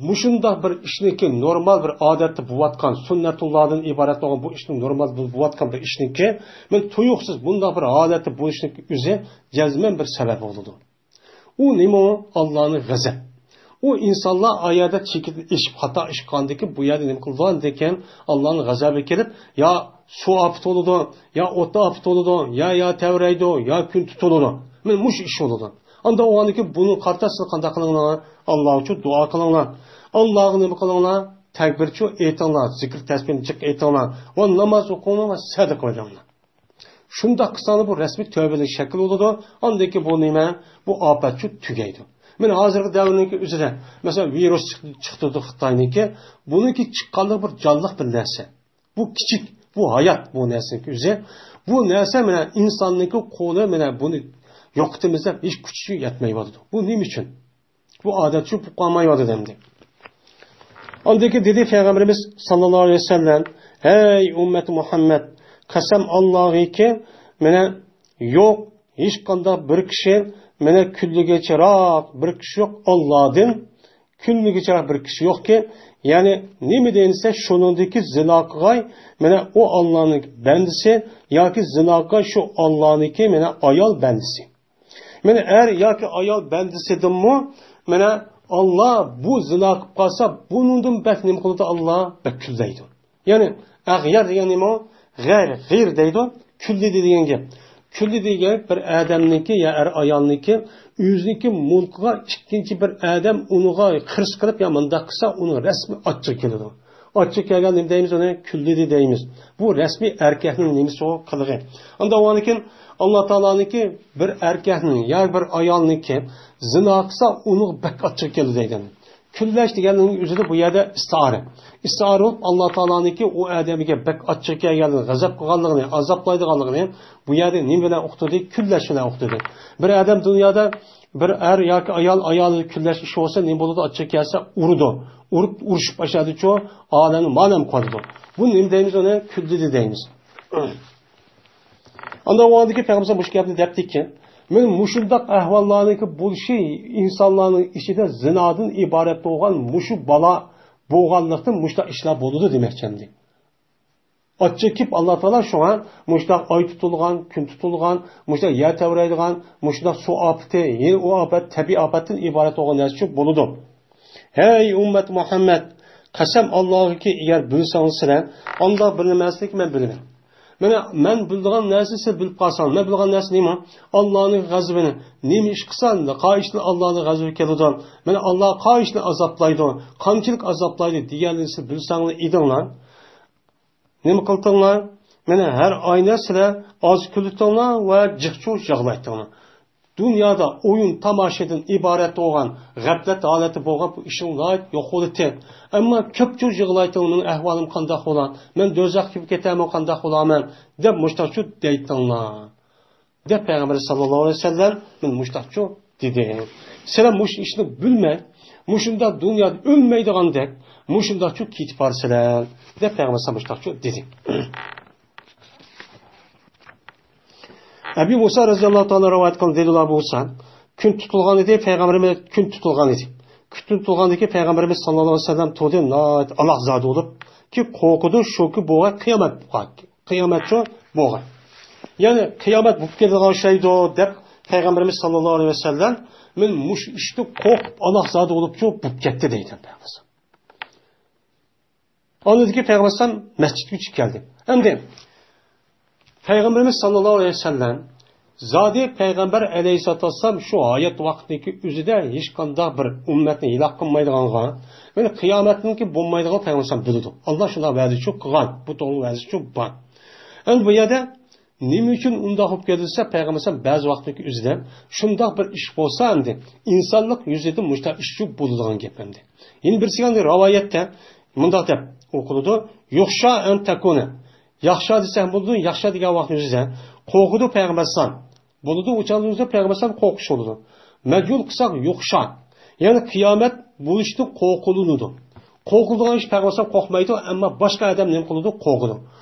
مۇشۇنداق بىر ئىشنىكى نورمال بىر ئادەتتە بولۇۋاتقان، سۈننەتۇللاھدىن ئىبارەت بولغان بۇ ئىشنىڭ نورمال بولۇۋاتقان بىر ئىشنىكى، مەن تۇيۇقسىز بۇنداق بىر ھالەتتە بولۇشنىڭ ئۆزى جەزمەن بىر سەۋەب بولىدۇ. ئۇ نېمە ئۇ؟ ئاللانىڭ غەزەپ. ئۇ ئىنسانلار ئايەردە چېكىدىن ئېشىپ خاتا ئىش قىلغاندىكىن بۇ يەردە نېمە قىلىدۇ؟ ئاندىكىن ئاللانىڭ غەزەپى كېلىپ، يا سۇ ئاپىتى بولىدۇ، يا ئوت ئاپىتى بولىدۇ، يا، يا تەۋرەيدۇ، يا كۈن تۇتۇلىدۇ. مانا مۇشۇ ئىش بولىدۇ. ئاندىن ئۇنىڭدىن بۇنى قارىتا سىز قانداق قىلىڭلار؟ ئاللا ئۈچۈن دۇئا قىلىڭلار. ئاللاغا نېمە قىلىڭلار؟ تەكبىرچۇ ئېيتىڭلار، زىكىر تەسبىھنى جىق ئېيتىڭلار. ۋە ناماز ئوقۇڭلار ۋە سەدىقە بېرىڭلار. شۇنداق قىلساڭلار بۇ رەسمىي تۆۋەنلىك شەكىل بولىدۇ. ئاندىن كېيىن بۇ نېمە؟ بۇ ئاپەتچۇ تۈگەيدۇ. مانا ھازىرقى دەۋرنىڭكى ئۆزىدە، مەسىلەن، ۋىرۇس چىق-، چىقتۇردى خىتاينىڭكى. بۇنىڭكى چىققانلىقى بىر جانلىق بىر نەرسە. بۇ كىچىك، بۇ ھايات، بۇ نەرسىنىڭكى ئۆزى. بۇ نەرسە مانا ئىنساننىڭكى قولى مانا بۇنى يوقىتىمىز دەپ ھېچ كۈچى يەتمەيۋاتىدۇ. بۇ نېمە ئۈچۈن؟ بۇ ئادەت شۇ بولۇپ قالمايۋاتىدۇ ئەمدى. ئاندىن كېيىن دېدى پەيغەمبىرىمىز ساللاللاھۇ ئەلەيھى ۋەسەللەم، ھەي ئۈممەت مۇھەممەد، قەسەم ئاللاغىكى، مانا يوق ھېچقانداق بىر كىشى، مانا كۈنلىگۈچىراق بىر كىشى يوق ئاللادىن، كۈنلىگۈچىراق بىر كىشى يوقكى، يەنى نېمە دېسە شۇنىڭدىكى زىنا قىلغاي، مانا ئۇ ئاللانىڭ بەندىسى ياكى زىنا قىلغاي شۇ ئاللانىڭكى مانا ئايال بەندىسى. مانا ئەر ياكى ئايال بەندىسىدىنمۇ، مانا، ئاللا بۇ زىنا قىلىپ قالسا، بۇنىڭدىن بەك نېمە قىلىدۇ؟ ئاللا بەك كۈنلەيدۇ. يەنى، ئەغيار دېگەن نېمە ئۇ؟ غەير، غىر دەيدۇ، كۈنلىدى دېگەن گەپ. كۈنلىدى دېگەن بىر ئادەمنىڭكى يا ئەر ئايالنىڭكى ئۆزىنىڭكى مۇلكىغا ئىككىنچى بىر ئادەم ئۇنىڭغا خىرىس قىلىپ يا مۇنداق قىلسا، ئۇنىڭ رەسمىي ئاچچىقى كېلىدۇ. ئاچچىق كەلگەن نېمە دەيمىز ئۇنى؟ كۈنلىدى دەيمىز. بۇ رەسمىي ئەركەكنىڭ نېمىسى ئۇ؟ قىلىقى. ئاندىن ئاندىن كېيىن ئاللا تائالانىڭكى بىر ئەركەكنىڭ يا بىر ئايالنىڭكى زىنا قىلسا ئۇنىڭغا بەك ئاچچىقى كېلىدۇ دەيدۇ. كۈنلەش دېگەننىڭ ئۆزىدە بۇ يەردە ئىستىئارە. ئىستىئارە بولۇپ ئاللا تائالانىڭكى ئۇ ئادەمگە بەك ئاچچىقى كەلگەنلىكىنى، غەزەپ قىلغانلىقىنى، ئازابلايدىغانلىقىنى بۇ يەردە نېمە بىلەن ئۇقتۇردى؟ كۈنلەش بىلەن ئۇقتۇردى. بىر ئادەم دۇنيادا بىر ئەر ياكى ئايال، ئايالى كۈنلەش ئىش بولسا نېمە بولىدۇ؟ ئاچچىقى كەلسە ئۇرىدۇ. ئۇرۇپ، ئۇرۇشۇپ ئاشادىچۇ ئالەمنى مانام قىلىدۇ. بۇ نېمە دەيمىز ئۇنى؟ كۈنلىدى دەيمىز. ئاندىن ئۇنىڭدىن كېيىن پەيغەمبەر مۇشۇ گەپنى دەپتىكەن، مانا مۇشۇنداق ئەھۋاللارنىڭكى بولۇشى ئىنسانلارنىڭ ئىچىدە زىنادىن ئىبارەت بولغان مۇشۇ بالا بولغانلىقتىن مۇشۇنداق ئىشلار بولىدۇ دېمەكچى ئەمدى. ئاچچىقى كېلىپ ئاللا تائالا شۇڭا مۇشۇنداق ئاي تۇتۇلغان، كۈن تۇتۇلغان، مۇشۇنداق يەر تەۋرەيدىغان، مۇشۇنداق سۇ ئاپىتى، يەنە ئۇ ئاپەت تەبىئىي ئاپەتتىن ئىبارەت بولغان نەرسە ئۈچۈن بولىدۇ. ھەي ئۈممەت مۇھەممەد، قەسەم ئاللاغىكى، ئەگەر بىلسەڭلار سىلەر، ئانداق بىر نېمە ئەمەسلىكىنى مەن بىلىمەن. مانا مەن بىلىدىغان نەرسىنى سىز بىلىپ قالساڭ، مەن بىلىدىغان نەرسە نېمە؟ ئاللانىڭ غەزىپىنى، نېمە ئىش قىلسا، قايسىلىق ئاللانىڭ غەزىپى كېلىدۇ؟ مانا ئاللا قايسىلىق ئازابلايدۇ؟ قانچىلىك ئازابلايدۇ دېگەننى سىز بىلسەڭلار ئىدىڭلار. نېمە قىلدىڭلار؟ مانا ھەر ئاينى سىلەر ئاز كۈلۈتۈڭلار ۋە جىقچۇ يىغلايتىڭلار. دۇنيادا ئويۇن تاماشىدىن ئىبارەت بولغان، غەپلەت ھالەتتە بولغان بۇ ئىشىڭ ناھايىتى يوقىلىدى. ئەمما كۆپچۇ يىغلايتىڭ، مېنىڭ ئەھۋالىم قانداق بولا؟ مەن دوزاخقا كىرىپ كېتەرمەن، قانداق بولارمەن؟ دەپ مۇشتاقچۇ دەيتىڭلار. دەپ پەيغەمبەر ساللاللاھۇ ئەلەيھى ۋەسەللەم مانا مۇشتاقچۇ دېدى. سىلەر مۇشۇ ئىشنى بىلمەي، مۇشۇنداق دۇنيادا ئۆلمەيدىغاندەك، مۇشۇنداقچۇ كېتىپ بارسىلەر. دەپ پەيغەمبەر ساللاللاھۇ ئەلەيھى ۋەسەللەم مۇشتاقچۇ دېدى. ئەبۇ مۇسا رەزىياللاھۇ تائالا رىۋايەت قىلغان دەلىل بۇ بولسا، كۈن تۇتۇلغان ئىدى، پەيغەمبىرىمىز كۈن تۇتۇلغان ئىدى. كۈن تۇتۇلغاندىكى پەيغەمبىرىمىز ساللاللاھۇ ئەلەيھى ۋەسەللەم تۇردى، ناھايىتى ئالاھزادە بولۇپ، كى قورقىدۇ، شۇكى بۇغا قىيامەت، قىيامەتچۇ بۇغا. يەنى قىيامەت بولۇپ كېتىدىغان ئوخشايدۇ دەپ پەيغەمبىرىمىز ساللاللاھۇ ئەلەيھى ۋەسەللەم، مەن مۇشۇ ئىشتىن قورقۇپ، ئالاھزادە بولۇپچۇ بولۇپ كەتتى دەيدۇ پەيغەمبەر. ئاندىن كېيىن پەيغەمبەر ئەلەيھىسسالام مەسچىتكە چىقىپ كەلدى. ئەمدى پەيغەمبىرىمىز ساللاللاھۇ ئەلەيھى ۋەسەللەم زادى پەيغەمبەر ئەلەيھىسسالاتۇ ۋەسسالام شۇ ھايات ۋاقتىدىكى ئۆزىدە ھېچقانداق بىر ئۈممەتنى ھالاك قىلمايدىغانغا، يەنى قىيامەتنىڭكى بولمايدىغان پەيغەمبەر ئەلەيھىسسالام بىلىدۇ. ئاللا شۇنداق ۋەدىسى قىلغان، بۇ توغرا ۋەدىسى بار. ئەمدى بۇ يەردە نېمە ئۈچۈن ئۇنداق بولۇپ كەتتى دېسە، پەيغەمبەر ئەلەيھىسسالام بەزى ۋاقىتنىڭكى ئۆزىدە شۇنداق بىر ئىش بولسا ئەمدى ئىنسانلىق يۈزىدىن مۇشۇنداق ئىشچۇ بولىدىغان گەپ ئەمدى. يەنە بىرسى ئەمدى رىۋايەتتە مۇنداق دەپ ئوقۇلىدۇ، يۇخشا ئەن تەكۇنە. ياخشا دېسەم بولىدۇ، ياخشا دېگەن ۋاقىتنىڭ ئۆزىدە قورقىدۇ پەيغەمبەر ئەلەيھىسسالام. بولىدۇ، ئۇ چاغدا پەيغەمبەر ئەلەيھىسسالام قورقۇش بولىدۇ. مەجھۇل قىلساق يۇخشا. يەنى قىيامەت بولۇشتىن قورقۇلىنىدۇ. قورقۇلىدىغان ئىش پەيغەمبەر ئەلەيھىسسالام قورقمايدۇ، ئەمما باشقا ئادەم نېمە قىلىدۇ؟ قورقىدۇ.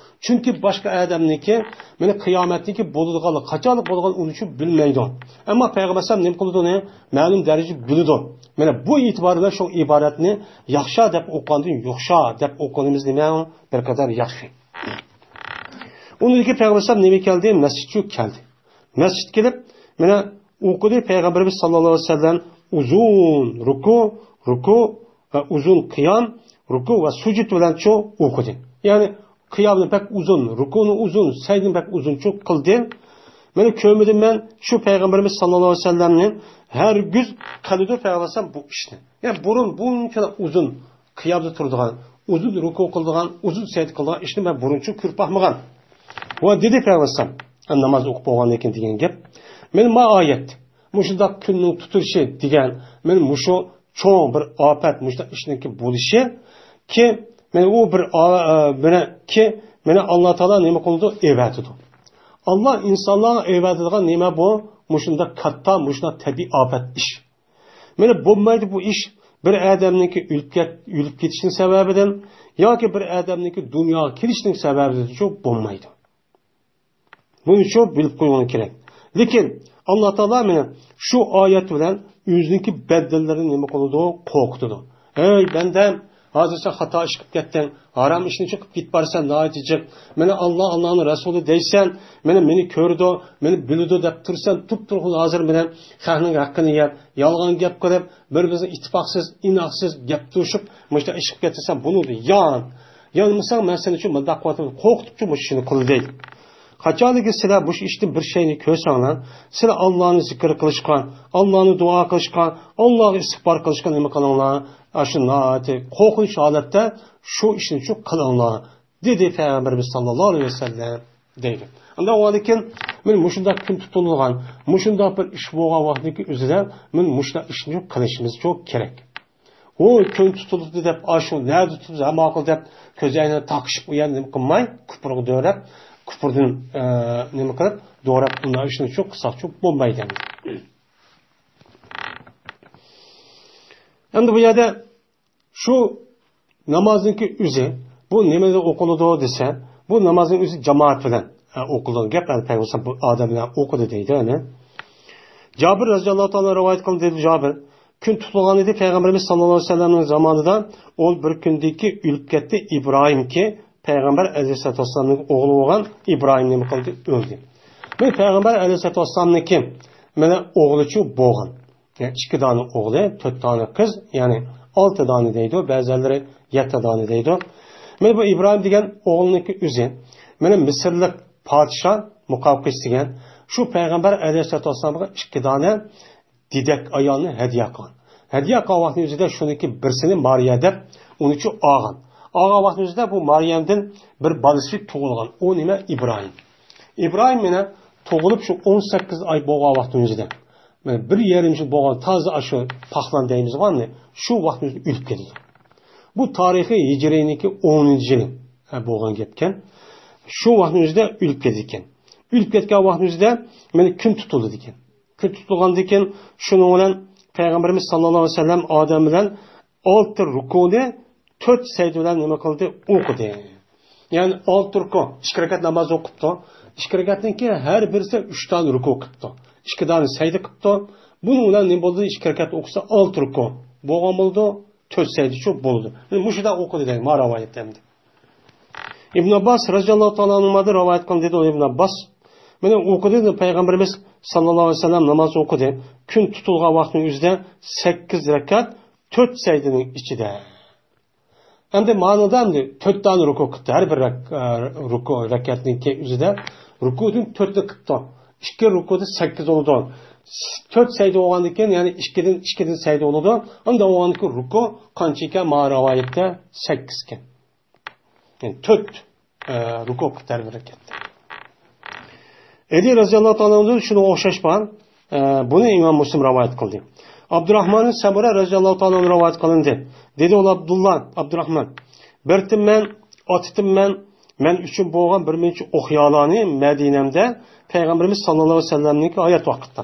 چۈنكى باشقا ئادەمنىڭكى، مانا قىيامەتنىڭكى بولىدىغانلىقى، قاچانلىق بولىدىغانلىقىنى ئۇنىڭ ئۈچۈن بىلمەيدۇ. ئەمما پەيغەمبەر ئەلەيھىسسالام نېمە قىلىدۇ ئۇنى؟ مەلۇم دەرىجىدە بىلىدۇ. مانا بۇ ئېتىبار بىلەن شۇ ئىبارەتنى ياخشا دەپ ئوقۇغاندىن يۇخشا دەپ ئوقۇغىنىمىز نېمە؟ بىر قەدەر ياخشى. ئۇنىڭدىن كېيىن پەيغەمبەر ئەلەيھىسسالام نېمە كەلدى؟ مەسچىتكە كەلدى. مەسچىتكە كېلىپ، مانا ئوقۇدى پەيغەمبىرىمىز ساللاللاھۇ ئەلەيھى ۋەسەللەم ئۇزۇن رۇكۇ، رۇكۇ ۋە ئۇزۇن قىيام، رۇكۇ ۋە سۈجۈد بىلەنچۇ ئوقۇدى. يەنى قىيامنى بەك ئۇزۇن، رۇكۇنى ئۇزۇن، سەجدىنى بەك ئۇزۇنچۇ قىلدى. مانا كۆرمىدىم مەن شۇ پەيغەمبىرىمىز ساللاللاھۇ ئەلەيھى ۋەسەللەمنى ھەرگىز قىلىدۇ پەيغەمبەر ئەلەيھىسسالام بۇ ئىشنى. يەنى بۇرۇن بۇنچىلا ئۇزۇن قىيامدا تۇرىدىغان، ئۇزۇن رۇكۇ قىلىدىغان، ئۇزۇن سەجدە قىلىدىغان ئىشنى مەن بۇرۇنچۇ كۆرۈپ باقمىغان. ۋە دېدى پەيغەمبەر ئەلەيھىسسالام، ناماز ئوقۇپ بولغاندىن كېيىن دېگەن گەپ. مانا ما ئايەت، مۇشۇنداق كۈننىڭ تۇتۇلۇشى دېگەن، مانا مۇشۇ چوڭ بىر ئاپەت، مۇشۇنداق ئىشنىڭكى بولۇشى، كى، مانا ئۇ بىر ئا-، ئا-، مانا كى، مانا ئاللا تائالا نېمە قىلىدۇ؟ ئەۋەتىدۇ. ئاللا ئىنسانلارغا ئەۋەتىدىغان نېمە بۇ؟ مۇشۇنداق كاتتا، مۇشۇنداق تەبىئىي ئاپەت ئىش. مانا بولمايدۇ بۇ ئىش. بىر ئادەمنىڭكى ئۆلۈپ كەت-، ئۆلۈپ كېتىشنىڭ سەۋەبىدىن ياكى بىر ئادەمنىڭكى دۇنياغا كېلىشنىڭ سەۋەبىدىنچۇ بولمايدۇ. بۇنىچۇ بىلىپ قويۇشىڭىز كېرەك. لېكىن ئاللا تائالا مانا شۇ ئايەت بىلەن ئۆزىنىڭكى بەندىلىرىنى نېمە قىلىدۇ؟ قورقۇتىدۇ. ھەي بەندەم، ھازىر سەن خاتا ئىش قىلىپ كەتتىڭ، ھارام ئىشنى چىقىپ كېتىپ بارسەن ناھايىتى جىق. مانا ئاللا، ئاللانىڭ رەسۇلى دەيسەن، مانا مېنى كۆرىدۇ، مېنى بىلىدۇ دەپ تۇرسەن، تۇپتۇرغۇن ھازىر مانا خەقنىڭ ھەققىنى يەپ، يالغان گەپ قىلىپ، بىر-بىرىمىزنى ئىتتىپاقسىز، ئىناقسىز گەپ توشۇپ، مۇشۇنداق ئىش قىلىپ كەتسەن، بۇنىڭدىن يان. يانمىساڭ، مەن سېنى شۇ مۇنداق قىلىۋاتىمەن، قورقۇتۇپچۇ مۇشۇ ئىشنى قىل دەيدۇ. قاچانكى سىلەر مۇشۇ ئىشتىن بىر شەينى كۆرسەڭلار، سىلەر ئاللانى زىكىر قىلىشقا، ئاللانى دۇئا قىلىشقا، ئاللاغا ئىستىغپار قىلىشقا نېمە قىلىڭلار؟ ئاشۇ ناھايىتى قورقۇنچ ھالەتتە شۇ ئىشنى شۇ قىلىڭلار، دېدى پەيغەمبىرىمىز ساللاللاھۇ ئەلەيھى ۋەسەللەم دەيدۇ. ئاندىن ئۇنىڭدىن كېيىن مانا مۇشۇنداق كۈن تۇتۇلغان، مۇشۇنداق بىر ئىش بولغان ۋاقىتتىكى ئۆزىدە مانا مۇشۇنداق ئىشنى قىلىشىمىز شۇ كېرەك. ئۇ كۈن تۇتۇلدى دەپ، ئاشۇ نەدە تۇتۇلدى، ھە ماقۇل دەپ، كۆز ئەينىنى تاقىشىپ، ئۇ يەرنى نېمە قىلماي، كۇپۇرغا دۆرەپ، كۇپۇردىن، ئە، نېمە قىلىپ، دورەپ، ئۇنداق ئىشنى شۇ قىلساقچۇ بولمايدۇ ئەمدى. ئەمدى بۇ يەردە شۇ نامازنىڭكى ئۆزى، بۇ نېمىدە ئوقۇلىدۇ دېسە، بۇ نامازنىڭ ئۆزى جامائەت بىلەن، ئە، ئوقۇلىدىغان گەپ، ئەمدى پەيغەمبەر ئۇ ئادەم بىلەن ئوقۇدى دەيدۇ، يەنى. جابىر رەزىياللاھۇ تائالا رىۋايەت قىلدى، دېدى جابىر. كۈن تۇتۇلغان ئىدى، پەيغەمبىرىمىز ساللاللاھۇ ئەلەيھى ۋەسەللەمنىڭ زامانىدا ئون بىر كۈندىكى ئۆلۈپ كەتتى ئىبراھىمكى، پەيغەمبەر ئەلەيھىسسالاتۇ ۋەسسالامنىڭ ئوغلى بولغان ئىبراھىم نېمە قىلدى؟ ئۆلدى. مەن پەيغەمبەر ئەلەيھىسسالاتۇ ۋەسسالامنىڭكى مانا ئوغلىچۇ بولغان. يەنى ئىككى دانە ئوغلى، تۆت دانە قىز، يەنى ئالتە دانە دەيدۇ، بەزىلەرلىرى يەتتە دانە دەيدۇ. مانا بۇ ئىبراھىم دېگەن ئوغلىنىڭكى ئۆزى مانا مىسىرلىق پادىشاھ مۇقاۋقىس دېگەن شۇ پەيغەمبەر ئەلەيھىسسالاتۇ ۋەسسالامغا ئىككى دانە دېدەك ئايالنى ھەدىيە قىلغان. ھەدىيە قىلغان ۋاقتىنىڭ ئۆزىدە شۇنىڭكى بىرسىنى مارىيا دەپ، ئۇنىچۇ ئالغان. ئالغان ۋاقتىنىڭ ئۆزىدە بۇ مارىيەمدىن بىر بالىسى تۇغۇلغان. ئۇ نېمە؟ ئىبراھىم. ئىبراھىم مانا تۇغۇلۇپ شۇ ئون سەككىز ئاي بولغان ۋاقتىنىڭ ئۆزىدە، مانا بىر يېرىم يىل بولغان تازا ئاشۇ پاخلان دەيمىزغۇ، شۇ ۋاقتىنىڭ ئۆزىدە ئۆلۈپ كېتىدۇ. بۇ تارىخىي ھىجرىينىڭكى ئونىنچى يىلى، ھە، بولغان گەپكەن. شۇ ۋاقىتنىڭ ئۆزىدە ئۆلۈپ كېتىدىكەن. ئۆلۈپ كەتكەن ۋاقىتنىڭ ئۆزىدە مانا كۈن تۇتۇلىدىكەن. كۈن تۇتۇلغاندىكىن شۇنىڭ بىلەن پەيغەمبىرىمىز ساللاللاھۇ ئەلەيھى ۋەسەللەم ئادەم بىلەن ئالتە رۇكۇنى تۆت سەجدە بىلەن نېمە قىلدى؟ ئوقۇدى. يەنى ئالتە رۇكۇ، ئىككى رەكەت ناماز ئوقۇپتۇ. ئىككى رەكەتنىڭكى ھەر بىرسى ئۈچ دانە رۇكۇ قىپتۇ. ئىككى دانە سەجدە قىپتۇ. بۇنىڭ بىلەن نېمە بولدى؟ ئىككى رەكەت ئوقۇسا ئالتە رۇكۇ بولغان بولىدۇ. تۆت سەجدىچۇ بولىدۇ. مۇشۇدا ئوقۇدى دەيدۇ، ما رىۋايەتتە ئەمدى. ئىبن ئابباس رەزىياللاھۇ تائالا ئەنھۇمادىن رىۋايەت قىلىندى، دېدى ئىبن ئابباس. مانا ئوقۇدى، دېدى، پەيغەمبىرىمىز ساللاللاھۇ ئەلەيھى ۋەسەللەم ناماز ئوقۇدى. كۈن تۇتۇلغان ۋاقىتنىڭ ئۆزىدە سەككىز رەكەت تۆت سەجدىنىڭ ئىچىدە. ئەمدى مانىدا ئەمدى تۆت دانە رۇكۇ قىپتۇ. ھەر بىر رەك-، ئە، رۇكۇ رەكەتنىڭكى ئۆزىدە رۇكۇدىن تۆتنى قىپتۇ. ئىككى رۇكۇدا سەككىز بولىدۇ. تۆت سەجدە بولغاندىن كېيىن، يەنى ئىككىدىن، ئىككىدىن سەجدە بولىدۇ. ئاندىن بولغاندىن كېيىن رۇكۇ قانچە ئىكەن؟ ما رىۋايەتتە سەككىز ئىكەن. يەنى تۆت، ئە، رۇكۇ قىپتۇ ھەر بىر رەكەتتە. ئەلى رەزىياللاھۇ تائالا ئەنھۇدىن شۇنىڭغا ئوخشاش بار. ئە، بۇنى ئىمام مۇسلىم رىۋايەت قىلدى. ئابدۇراھمان سەمۇرە رەزىياللاھۇ تائالا ئەنھۇ رىۋايەت قىلىندى. دېدى ئۇ ئابدۇللا، ئابدۇراھمان، بېرىتتىممەن، ئاتىتىممەن، مەن ئۈچۈن بولغان بىر مۇنچە ئوقيالارنى مەدىنەمدە پەيغەمبىرىمىز ساللاللاھۇ ئەلەيھى ۋەسەللەمنىڭكى ھايات ۋاقتىدا.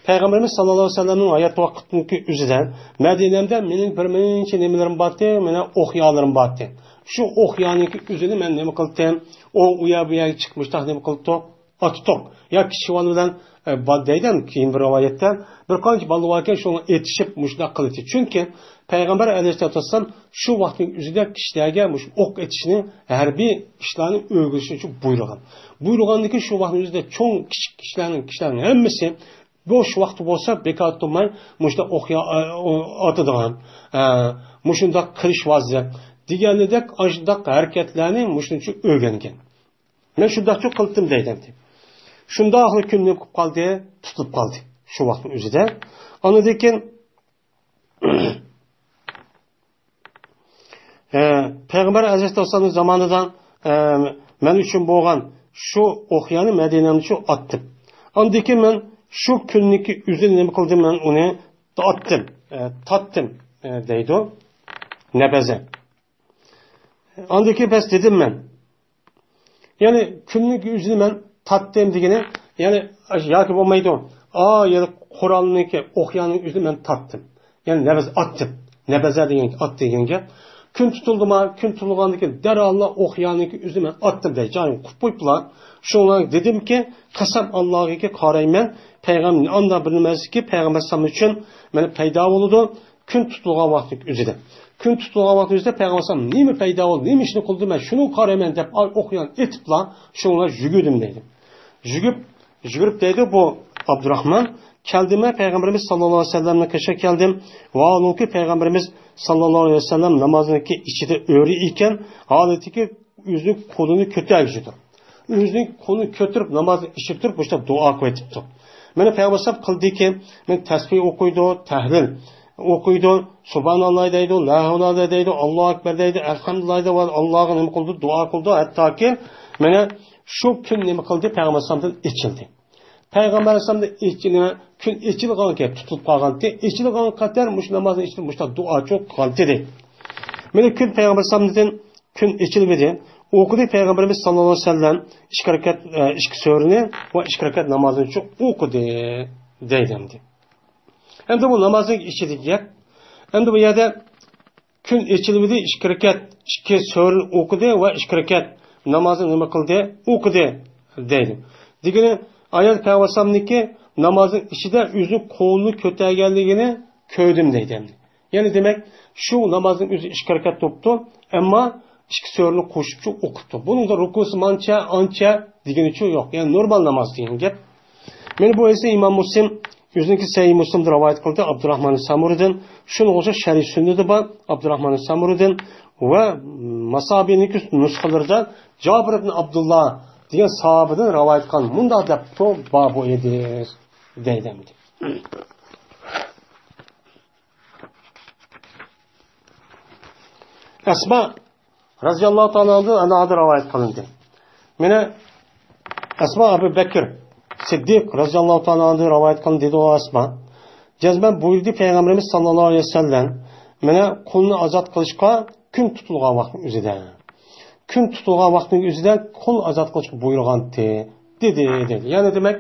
پەيغەمبىرىمىز ساللاللاھۇ ئەلەيھى ۋەسەللەمنىڭ ھايات ۋاقتىدىكى ئۆزىدە مەدىنەمدە مېنىڭ بىر مۇنچە نېمىلىرىم بارتى، مانا ئوقيالىرىم بارتى. شۇ ئوقيانىڭكى ئۆزىنى مەن نېمە قىلدىم؟ ئۇ، ئۇ يەر بۇ يەرگە چىقىپ مۇشتاق نېمە قىلدۇق؟ ئاتتۇق. يا كىچىك بالا بىلەن، ئە، با-، دەيدۇ كېيىن بىر رىۋايەتتە، بىر قانچە بالا باركەن، شۇڭا ئېتىشىپ مۇشۇنداق قىلدى. چۈنكى پەيغەمبەر ئەلەيھىسسالاتۇ ۋەسسالام شۇ ۋاقىتنىڭ ئۆزىدە كىشىلەرگە مۇشۇ ئوق ئېتىشنى، ھەربىي ئىشلارنى ئۆگىتىشنى بۇيرۇغان. بۇيرۇغاندىكىن شۇ ۋاقىتنىڭ ئۆزىدە چوڭ، كىچىك كىشىلەرنىڭ، كىشىلەرنىڭ ھەممىسى بوش ۋاقتى بولسا بىكار تۇرماي مۇشۇنداق ئوق يا-، ئاتىدىغان، ئە، مۇشۇنداق قىلىش ۋازىپ دېگەنلىدەك ئاشۇنداق ھەرىكەتلەرنى مۇشۇنچە ئۆگەنگەن. مەن شۇنداقچۇ قىلدىم دەيدۇ ئەمدى. شۇنداقلا كۈن نېمە قىلىپ قالدى؟ تۇتۇلۇپ قالدى شۇ ۋاقىتنىڭ ئۆزىدە. ئاندىن كېيىن، ئە، پەيغەمبەر ئەلەيھىسسالام زامانىدا، ئە، مەن ئۈچۈن بولغان شۇ ئوقيانى مەدىنەمدە شۇ ئاتتىم. ئاندىن كېيىن مەن شۇ كۈننىكى ئۆزىنى نېمە قىلدىم؟ مەن ئۇنى ئاتتىم، ئە، تاتتىم، ئە، دەيدۇ. نەبەزە. ئاندىن كېيىن بەس دېدىم مەن. يەنى كۈننىڭ ئۆزىنى مەن تاتتىم دېگىنى، يەنى ياكى بولمايدۇ. ئا، يەنى قورالنىڭكى، ئوقيانىڭ ئۆزىنى مەن تاتتىم. يەنى نەبەز ئاتتىم. نەبەزە دېگەن ئات دېگەن گەپ. كۈن تۇتۇلدىما؟ كۈن تۇتۇلغاندىن كېيىن دەرھاللا ئوقيانىڭكى ئۆزىنى مەن ئاتتىم دەي. جايىنى قۇپ قويۇپلا. شۇڭا دېدىمكى، قەسەم ئاللاغىكى قارايمەن، پەيغەمبەر ئاندا بىر نېمە ئەمەسكى، پەيغەمبەر ئەلەيھىسسالام ئۈچۈن مانا پەيدا بولىدۇ. كۈن تۇتۇلغان ۋاقىتنىڭ ئۆزىدە. كۈن تۇتۇلغان ۋاقىتنىڭ ئۆزىدە پەيغەمبەر ئەلەيھىسسالام نېمە پەيدا بولدى، نېمە ئىشنى قىلدى، مەن شۇنىڭغا قارايمەن دەپ ئوقيان ئېتىپلا، شۇنىڭغا يۈگۈردۈم دەيدۇ. يۈگۈپ، يۈگۈرۈپ دەيدۇ بۇ ئابدۇراخمان، كەلدىم مەن پەيغەمبىرىمىز ساللاللاھۇ ئەلەيھى ۋەسەللەمنىڭ قېشىغا كەلدىم. ۋاھالۇكى پەيغەمبىرىمىز ساللاللاھۇ ئەلەيھى ۋەسەللەم نامازنىڭكى ئىچىدە ئۆرە ئىكەن، ھالىتىكى ئۆزىنىڭ قولىنى كۆتەرگۈچىدۇر. ئۆزىنىڭ قولىنى كۆتۈرۈپ، نامازنى ئىچىدە تۇرۇپ، مۇشۇنداق دۇئا قىلىۋېتىپتۇ. مانا پەيغەمبەر ئەلەيھىسسالام قىلدىكى، مەن تەسبىھ ئوقۇيدۇ، تەھلىل ئوقۇيدۇ، سۇبھاناللا دەيدۇ، لا ھەۋلا دەيدۇ، ئاللاھۇ ئەكبەر دەيدۇ، ئەلھەمدۇلىللا دەيدۇ، ئاللاغا نېمە قىلىدۇ، دۇئا قىلىدۇ. ھەتتاكى مانا شۇ كۈن نېمە قىلدى؟ پەيغەمبەر ئەلەيھىسسالامدىن ئېچىلدى. پەيغەمبەر ئەلەيھىسسالامدىن ئېچىلدى، كۈن ئېچىلغان گەپ تۇتۇلۇپ قالغانتى، ئېچىلغان قەدەر مۇشۇ نامازنى ئىچىدە مۇشۇنداق دۇئاچۇ قىلغانتى دەيدۇ. مانا كۈن پەيغەمبەر ئەلەيھىسسالامدىن كۈن ئېچىلمىدى. ئوقۇدى پەيغەمبىرىمىز ساللاللاھۇ ئەلەيھى ۋەسەللەم ئىككى رەكەت، ئە، ئىككى سۈرىنى ۋە ئىككى رەكەت نامازىنى ئوقۇدى دەيدۇ ئەمدى. ئەمدى بۇ نامازنىڭ ئىچىدىكى گەپ. ئەمدى بۇ يەردە كۈن ئېچىلمىدى، ئىككى رەكەت، ئىككى سۈرىنى ئوقۇدى ۋە ئىككى رەكەت نامازنى نېمە قىلدى؟ ئوقۇدى دەيدۇ. دېگىنى ئايەت پەيغەمبەر ئەلەيھىسسالامنىڭكى نامازنىڭ ئىچىدە ئۆزىنىڭ قولىنى كۆتەرگەنلىكىنى كۆردۈم دەيدۇ ئەمدى. يەنى دېمەك، شۇ نامازنىڭ ئۆزى ئىككى رەكەت بوپتۇ، ئەمما ئىككى سۈرىنى قوشۇپچۇ ئوقۇپتۇ. بۇنىڭدا رۇكۇسى مانچە، ئانچە دېگىنىچۇ يوق. يەنى نورمال ناماز دېگەن گەپ. مانا بۇ ئەسلى ئىمام مۇسلىم ئۆزىنىڭكى سەھىھ مۇسلىمدا رىۋايەت قىلدى، ئابدۇراخمان سامۇرىدىن. شۇنىڭغا ئوخشاش شەرھ سۈننىدە بار، ئابدۇراخمان سامۇرىدىن ۋە ماسابىنىڭكى نۇسخىلىرىدا جابىر ئىبن ئابدۇللا دېگەن ساھابىدىن رىۋايەت قىلغان مۇنداق دەپتۇ، بار بۇ ھەدىس دەيدۇ ئەمدى. ئەسما رەزىياللاھۇ تائالا ئەنھادىن رىۋايەت قىلىندى. مانا ئەسما ئەبۇ بەكر سىددىق رەزىياللاھۇ تائالا ئەنھۇدىن رىۋايەت قىلىندى، دېدى ئۇ ئەسما. جەزمەن بۇيرۇدى پەيغەمبىرىمىز ساللاللاھۇ ئەلەيھى ۋەسەللەم، مانا قۇلنى ئازاد قىلىشقا كۈن تۇتۇلغان ۋاقىتنىڭ ئۆزىدە. كۈن تۇتۇلغان ۋاقىتنىڭ ئۆزىدە قۇل ئازاد قىلىشقا بۇيرۇغانتى، دېدى، دېدى. يەنى دېمەك،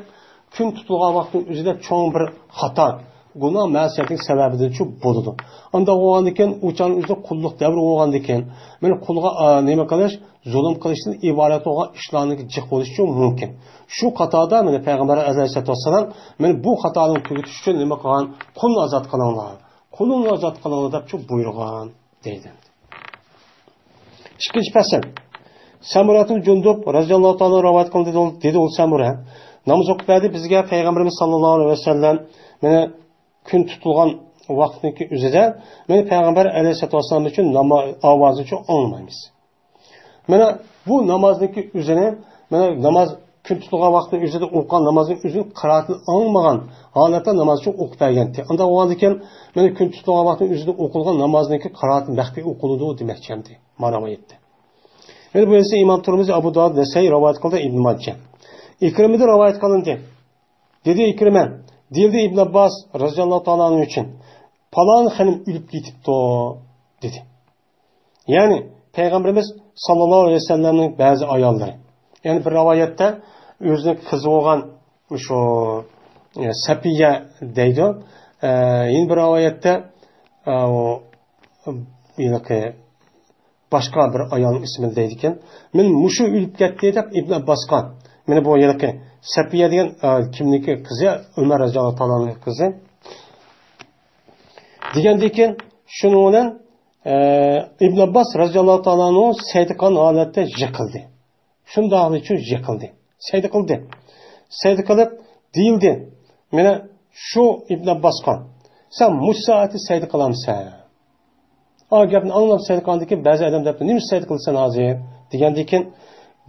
كۈن تۇتۇلغان ۋاقىتنىڭ ئۆزىدە چوڭ بىر خاتا، گۇناھ، مەسىيەتنىڭ سەۋەبىدىن شۇ بولىدۇ. ئانداق بولغاندىكىن ئۇ چاغنىڭ ئۆزىدە قۇللۇق دەۋرى بولغاندىكىن، مانا قۇلغا، ئا، نېمە قىلىش، زۇلۇم قىلىشتىن ئىبارەت بولغان ئىشلارنىڭ جىق بولۇشى مۇمكىن. شۇ قاتاردا مانا پەيغەمبەر ئەلەيھىسسالاتۇ ۋەسسالام مانا بۇ خاتانى تۈگىتىش ئۈچۈن نېمە قىلغان؟ قۇلنى ئازاد قىلىڭلار، قۇلۇڭلارنى ئازاد قىلىڭلار دەپ شۇ بۇيرۇغان دەيدۇ. ئىككىنچى پەسىل. سەمۇرەتۇل جۇندۇب رەزىياللاھۇ تائالا رىۋايەت قىلدى، دېدى ئۇ سەمۇرە. ناماز ئوقۇپ بەردى بىزگە پەيغەمبىرىمىز ساللاللاھۇ ئەلەيھى ۋەسەللەم. مانا كۈن تۇتۇلغان ۋاقىتنىڭكى ئۆزىدە مانا پەيغەمبەر ئەلەيھىسسالاتۇ ۋەسسالامنىڭ شۇ ناما-، ئاۋازىنى شۇ ئاڭلىمايمىز. مانا بۇ نامازنىڭكى ئۆزىنى، مانا ناماز كۈن تۇتۇلغان ۋاقىتنىڭ ئۆزىدە ئوقۇغان نامازنىڭ ئۆزىنى قىرائىتىنى ئاڭلىمىغان ھالەتتە ناماز ئوقۇپ بەرگەنتى. ئانداق بولغاندىكىن، مانا كۈن تۇتۇلغان ۋاقىتنىڭ ئۆزىدە ئوقۇلغان نامازنىڭكى قىرائىتى مەخپىي ئوقۇلىدۇ دېمەكچى ئەمدى ما رىۋايەتتە. يەنە بۇ ھەدىسنى ئىمام تۇرمۇزى، ئەبۇ داۋۇد، نەسەئىي رىۋايەت قىلدى، ئىبن ماجە. ئىكرىمىدىن رىۋايەت قىلىندى. دېدى ئىكرىمە، دېيىلدى ئىبن ئابباس رەزىياللاھۇ تائالا ئەنھۇ ئۈچۈن، پالان خېنىم ئۆلۈپ كېتىپتۇ، دېدى. يەنى پەيغەمبىرىمىز ساللاللاھۇ ئەلەيھى ۋەسەللەمنىڭ بەزى ئاياللىرى، يەنى بىر رىۋايەتتە ئۆزىنىڭ قىزى بولغان شۇ، ئە، سەپىيە دەيدۇ. ئە، يەنە بىر رىۋايەتتە، ئە، ئۇ، ھېلىقى باشقا بىر ئايالنىڭ ئىسمىنى دەيدىكەن. مەن مۇشۇ ئۆلۈپ كەتتى دەپ ئىبن ئابباسقا، مانا بۇ ھېلىقى سەپىيە دېگەن، ئە، كىمنىڭكى قىزى؟ ئۆمەر رەزىياللاھۇ تائالا ئەنھۇ قىزى. دېگەندىكىن شۇنىڭ بىلەن، ئە، ئىبن ئابباس رەزىياللاھۇ تائالا ئەنھۇ سەيدە قىلغان ھالەتتە يىقىلدى. شۇنداقلىچۇ يىقىلدى. سەيدە قىلدى. سەيدە قىلىپ دېيىلدى. مانا شۇ ئىبن ئابباسقا، سەن مۇشۇ سائەتتە سەيدە قىلامسەن؟ ئا گەپنى ئاڭلاپ سەيدە قىلغاندىكىن بەزى ئادەم دەپتۇ، نېمە سەيدە قىلىسەن ھازىر؟ دېگەندىكىن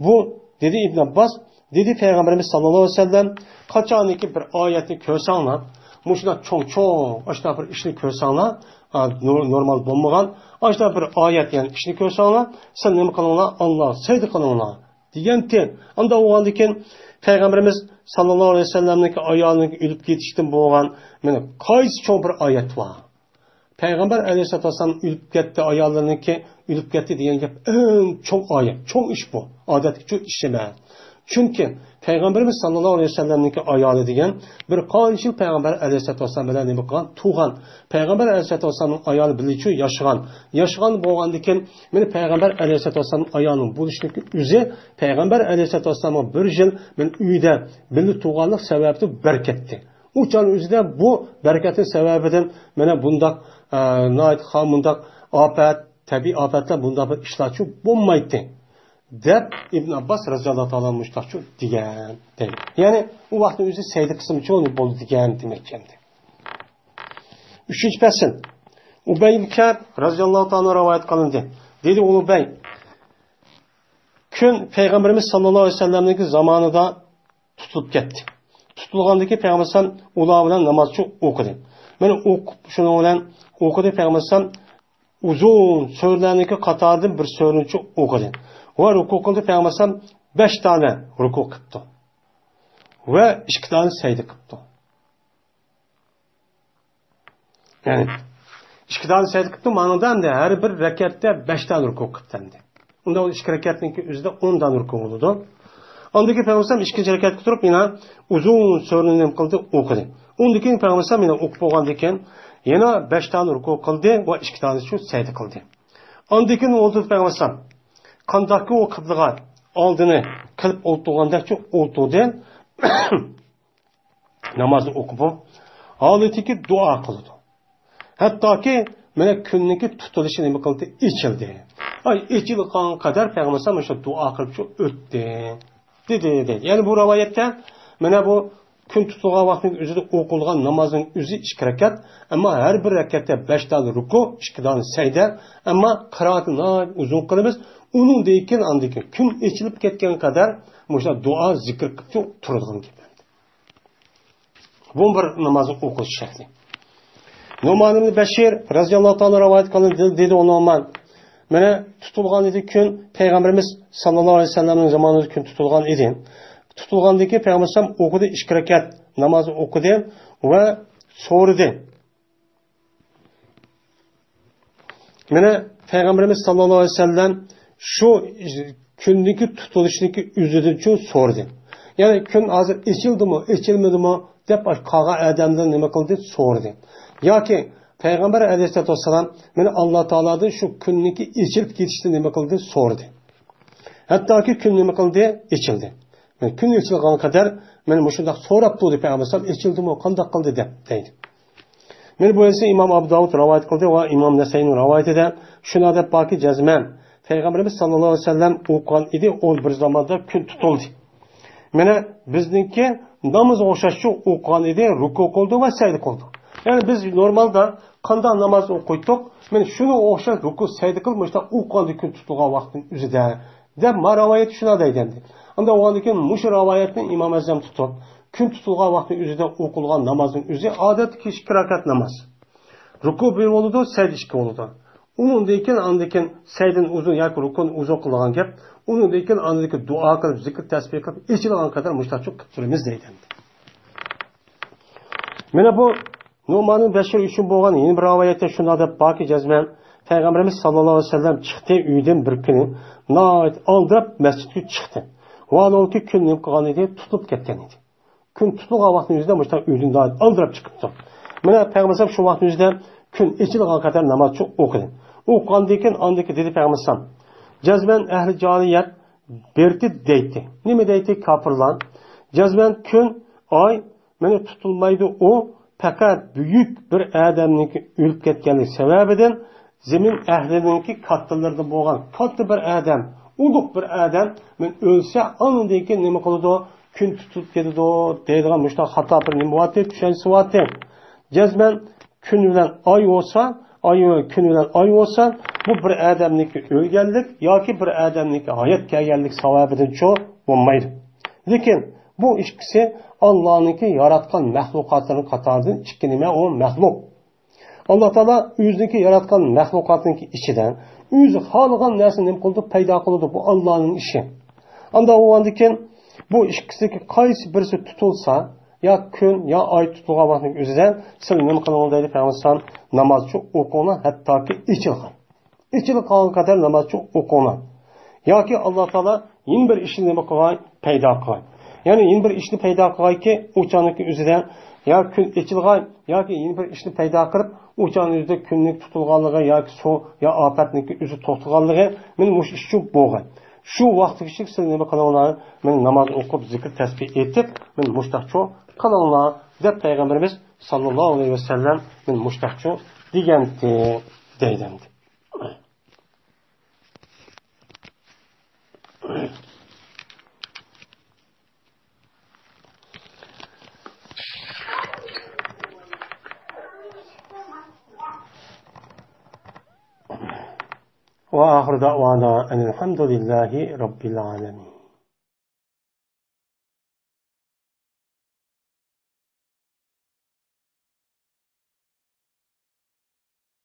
بۇ، دېدى ئىبن ئابباس، دېدى پەيغەمبىرىمىز ساللاللاھۇ ئەلەيھى ۋەسەللەم، قاچانكى بىر ئايەتنى كۆرسەڭلار، مۇشۇنداق چوڭ-چوڭ ئاشۇنداق بىر ئىشنى كۆرسەڭلار، ئا، نور-، نورمال بولمىغان، ئاشۇنداق بىر ئايەت، يەنى ئىشنى كۆرسەڭلار، سەن نېمە قىلىڭلار؟ ئاللاغا سەيدە قىلىڭلار، دېگەنتى. ئانداق بولغاندىكىن پەيغەمبىرىمىز ساللاللاھۇ ئەلەيھى ۋەسەللەمنىڭكى ئايالىنىڭ ئۆلۈپ كېتىشتىن بولغان، مانا قايسى چوڭ بىر ئايەت بار؟ پەيغەمبەر ئەلەيھىسسالاتۇ ۋەسسالام ئۆلۈپ كەتتى، ئاياللىرىنىڭكى ئۆلۈپ كەتتى دېگەن گەپ ئەڭ چوڭ ئايەت، چوڭ ئىش بۇ. ئادەتتىكى ئىش ئەمەس. چۈنكى پەيغەمبىرىمىز ساللاللاھۇ ئەلەيھى ۋەسەللەمنىڭكى ئايالى دېگەن بىر قانچە يىل پەيغەمبەر ئەلەيھىسسالاتۇ ۋەسسالام بىلەن نېمە قىلغان؟ تۇغقان. پەيغەمبەر ئەلەيھىسسالاتۇ ۋەسسالامنىڭ ئايالى بىلەنچۇ ياشىغان. ياشىغان بولغاندىكىن، مانا پەيغەمبەر ئەلەيھىسسالاتۇ ۋەسسالامنىڭ ئايالىنىڭ بولۇشىنىڭكى ئۆزى پەيغەمبەر ئەلەيھىسسالاتۇ ۋەسسالامغا بىر يىل مانا ئۆيدە بىللە تۇرغانلىق سەۋەبىدىن بەرىكەتتى. ئۇ چاغنىڭ ئۆزىدە بۇ بەرىكەتنىڭ سەۋەبىدىن مانا بۇنداق، ئە، ناھايىتى خا-، مۇنداق ئاپەت، تەبىئىي ئاپەتلەر، بۇنداق بىر ئىشلارچۇ بولمايتتى، دەپ ئىبن ئابباس رەزىياللاھۇ تائالا مۇشۇنداقچۇ دېگەن، دەيدۇ. يەنى ئۇ ۋاقىتنىڭ ئۆزى سەيدە قىلسىمۇچۇ بولدى دېگەن دېمەكچى ئەمدى. ئۈچىنچى پەسىل. ئۇبەي ئىبن كەئب رەزىياللاھۇ تائالا رىۋايەت قىلىندى. دېدى ئۇبەي، كۈن پەيغەمبىرىمىز ساللاللاھۇ ئەلەيھى ۋەسەللەمنىڭكى زامانىدا تۇتۇلۇپ كەتتى. تۇتۇلغاندىكى پەيغەمبەر ئەلەيھىسسالام ئۇلار بىلەن نامازچۇ ئوقۇدى. مانا ئوقۇپ، شۇنىڭ بىلەن ئوقۇدى پەيغەمبەر ئەلەيھىسسالام، ئۇزۇن سۈرىلەرنىڭكى قاتارىدىن بىر سۈرىنىچۇ ئوقۇدى. ۋە رۇكۇ قىلدى پەيغەمبەر ئەلەيھىسسالام، بەش دانە رۇكۇ قىپتۇ. ۋە ئىككى دانە سەجدە قىپتۇ. يەنى ئىككى دانە سەجدە قىپتۇ، مانىڭدا ئەمدى ھەر بىر رەكەتتە بەش دانە رۇكۇ قىپتۇ ئەمدى. ئۇندا ئىككى رەكەتنىڭكى ئۆزىدە ئون دانە رۇكۇ بولىدۇ. ئاندىن كېيىن پەيغەمبەر ئىككىنچى رەكەتكە تۇرۇپ يەنە ئۇزۇن سۈرىنى نېمە قىلدى؟ ئوقۇدى. ئۇندىن كېيىن پەيغەمبەر يەنە ئوقۇپ بولغاندىن كېيىن يەنە بەش دانە رۇكۇ قىلدى ۋە ئىككى دانىسى شۇ سەجدە قىلدى. ئاندىن كېيىن ئولتۇردى پەيغەمبەر. قانداقكى ئۇ قىبلىغا ئالدىنى قىلىپ ئولتۇرغاندەكچۇ ئولتۇردى. نامازنى ئوقۇپ، ھالىتىكى دۇئا قىلىدۇ. ھەتتاكى مانا كۈننىڭكى تۇتۇلۇشى نېمە قىلدى؟ ئېچىلدى. ئاي ئېچىلغان قەدەر پەيغەمبەر مۇشۇ دۇئا قىلىپ شۇ ئۆتتى. دېدى، دېدى. يەنى بۇ رىۋايەتتە مانا بۇ كۈن تۇتۇلغان ۋاقتىنىڭ ئۆزىدە ئوقۇلغان نامازنىڭ ئۆزى ئىككى رەكەت، ئەمما ھەر بىر رەكەتتە بەش دانە رۇكۇ، ئىككى دانە سەجدە، ئەمما قىرائەتنى ناھايىتى ئۇزۇن قىلىمىز. ئۇنىڭدىن كېيىن، ئاندىن كېيىن كۈن ئېچىلىپ كەتكەنگە قەدەر مۇشۇنداق دۇئا، زىكىر قىلىپ تۇرىدىغان گەپ. بۇ بىر نامازنىڭ ئوقۇش شەكلى. نۇئمان ئىبن بەشىر رەزىياللاھۇ تائالا رىۋايەت قىلىندى، دېدى ئۇ نۇئمان، مانا تۇتۇلغان ئىدى كۈن، پەيغەمبىرىمىز ساللاللاھۇ ئەلەيھى ۋەسەللەمنىڭ زامانىدا كۈن تۇتۇلغان ئىدى. تۇتۇلغاندىن كېيىن پەيغەمبەر ئەلەيھىسسالام ئوقۇدى ئىككى رەكەت ناماز ئوقۇدى ۋە سورىدى. مانا پەيغەمبىرىمىز ساللاللاھۇ ئەلەيھى ۋەسەللەم شۇ كۈندىكى تۇتۇلۇشنىڭكى ئۆزىدىنچۇ سورىدى. يەنى كۈن ھازىر ئېچىلدىمۇ، ئېچىلمىدىمۇ دەپ قالغان ئادەمدىن نېمە قىلدى؟ سورىدى. ياكى پەيغەمبەر ئەلەيھىسسالاتۇ ۋەسسالام مانا ئاللا تائالادىن شۇ كۈننىڭكى ئېچىلىپ كېتىشىنى نېمە قىلدى؟ سورىدى. ھەتتاكى كۈن نېمە قىلدى؟ ئېچىلدى. مانا كۈن ئېچىلغان قەدەر مانا مۇشۇنداق سوراپ تۇردى پەيغەمبەر ئەلەيھىسسالام، ئېچىلدىمۇ، قانداق قىلدى دەپ دەيدۇ. مانا بۇ ھەدىسنى ئىمام ئەبۇ داۋۇد رىۋايەت قىلدى ۋە ئىمام نەسەئىنىڭ رىۋايىتىدە شۇنداق دەپ باركى، جەزمەن پەيغەمبىرىمىز ساللاللاھۇ ئەلەيھى ۋەسەللەم ئوقۇغان ئىدى، ئۇ بىر زاماندا كۈن تۇتۇلدى. مانا بىزنىڭكى نامىزىغا ئوخشاشچۇ ئوقۇغان ئىدى، رۇكۇ قىلدى ۋە سەجدە قىلدى. يەنى بىز نورمالدا قانداق ناماز ئوقۇيتتۇق، مانا شۇنىڭغا ئوخشاش رۇكۇ، سەجدە قىلىپ مۇشۇنداق ئوقۇغاندا كۈن تۇتۇلغان ۋاقىتنىڭ ئۆزىدە دەپ ما رىۋايەت شۇنداق دەيدىكەن. ئاندىن ئۇنىڭدىن كېيىن مۇشۇ رىۋايەتنى ئىمام ئەزەم تۇتۇپ، كۈن تۇتۇلغان ۋاقىتنىڭ ئۆزىدە ئوقۇلغان نامازنىڭ ئۆزى ئادەتتىكى ئىككى رەكەت ناماز. رۇكۇ بىر بولىدۇ، سەجدە ئىككى بولىدۇ. ئۇنىڭدىن كېيىن، ئاندىن كېيىن سەجدىنى ئۇزۇن ياكى رۇكۇنى ئۇزۇن قىلىدىغان گەپ. ئۇنىڭدىن كېيىن ئاندىن كېيىن دۇئا قىلىپ، زىكىر تەسبىھ قىلىپ، ئېچىلغان قەدەر مۇشۇنداقچە قىلىپ تۇرىمىز دەيدۇ. مانا بۇ نۇئمان ئىبن بەشىر ئۈچۈن بولغان يەنە بىر رىۋايەتتە شۇنداق دەپ باركى، جەزمەن پەيغەمبىرىمىز ساللاللاھۇ ئەلەيھى ۋەسەللەم چىقتى، ئۆيدىن بىر كۈنى ناھايىتى ئالدىراپ مەسچىتكە چىقتى. ۋە ئۇنىڭكى كۈن نېمە قىلغان ئىدى؟ تۇتۇلۇپ كەتكەن ئىدى. كۈن تۇتۇلغان ۋاقىتنىڭ ئۆزىدە مۇشۇنداق ئۆيدىن ناھايىتى ئالدىراپ چىقىپتۇ. مانا پەيغەمبەر ئەلەيھىسسالام شۇ ۋاقىتنىڭ ئۆزىدە كۈن ئېچىلغان قەدەر ناماز چوق ئوقۇدى. ئوقۇغاندىن كېيىن ئاندىن كېيىن دېدى پەيغەمبەر ئەلەيھىسسالام، جەزمەن ئەھلى جاھىلىيەت بىرتى دەيتتى. نېمە دەيتتى كاپىرلار؟ جەزمەن كۈن، ئاي مانا تۇتۇلمايدۇ، ئۇ پەقەت بۈيۈك بىر ئادەمنىڭكى ئۆلۈپ كەتكەنلىكى سەۋەبىدىن زېمىن ئەھلىنىڭكى كاتتىلىرىدىن بولغان كاتتا بىر ئادەم، ئۇلۇغ بىر ئادەم مانا ئۆلسە، ئاندىن كېيىن نېمە قىلىدۇ؟ كۈن تۇتۇلۇپ كېتىدۇ دەيدىغان مۇشۇنداق خاتا بىر نېمە بارتى، چۈشەنچىسى بارتى. جەزمەن كۈن بىلەن ئاي بولسا، ئاي، كۈن بىلەن ئاي بولسا، بۇ بىر ئادەمنىڭكى ئۆلگەنلىك ياكى بىر ئادەمنىڭكى ھايات كەلگەنلىك سەۋەبىدىنچۇ بولمايدۇ. لېكىن بۇ ئىككىسى ئاللانىڭكى ياراتقان مەخلۇقاتلىرىنىڭ قاتارىدىن ئىككى نېمە، ئۇ مەخلۇق. ئاللا تائالا ئۆزىنىڭكى ياراتقان مەخلۇقاتنىڭكى ئىچىدە ئۆزى خالىغان نەرسىنى نېمە قىلىدۇ؟ پەيدا قىلىدۇ. بۇ ئاللانىڭ ئىشى. ئاندا بولغاندىن كېيىن بۇ ئىككىسىدىكى قايسى بىرسى تۇتۇلسا، يا كۈن، يا ئاي تۇتۇلغان ۋاقىتنىڭ ئۆزىدە سىلەر نېمە قىلىڭلار دەيدۇ پەيغەمبەر ئەلەيھىسسالام، ناماز چوق ئوقۇڭلار، ھەتتاكى ئېچىلغان. ئېچىلىپ قالغان قەدەر ناماز چوق ئوقۇڭلار. ياكى ئاللا تائالا يەنە بىر ئىشنى نېمە قىلغاي؟ پەيدا قىلغاي. يەنى يەنە بىر ئىشنى پەيدا قىلغايكى، ئۇ چاغنىڭكى ئۆزىدە يا كۈن ئېچىلغاي، ياكى يەنە بىر ئىشنى پەيدا قىلىپ، ئۇ چاغنىڭ ئۆزىدە كۈننىڭ تۇتۇلغانلىقى ياكى سۇ يا ئاپەتنىڭكى ئۆزى توختىغانلىقى، مانا مۇشۇ ئىش ئۈچۈن بولغاي. شۇ ۋاقىتقىچە سىلەر نېمە قىلىڭلار؟ مانا ناماز ئوقۇپ، زىكىر تەسبىھ ئېيتىپ، مانا مۇشۇنداقچۇ قىلىڭلار، دەپ پەيغەمبىرىمىز ساللاللاھۇ ئەلەيھى ۋەسەللەم مانا مۇشۇنداقچۇ دېگەنتى، دەيدۇ ئەمدى. وآخر دعوانا أن الحمد لله رب العالمين.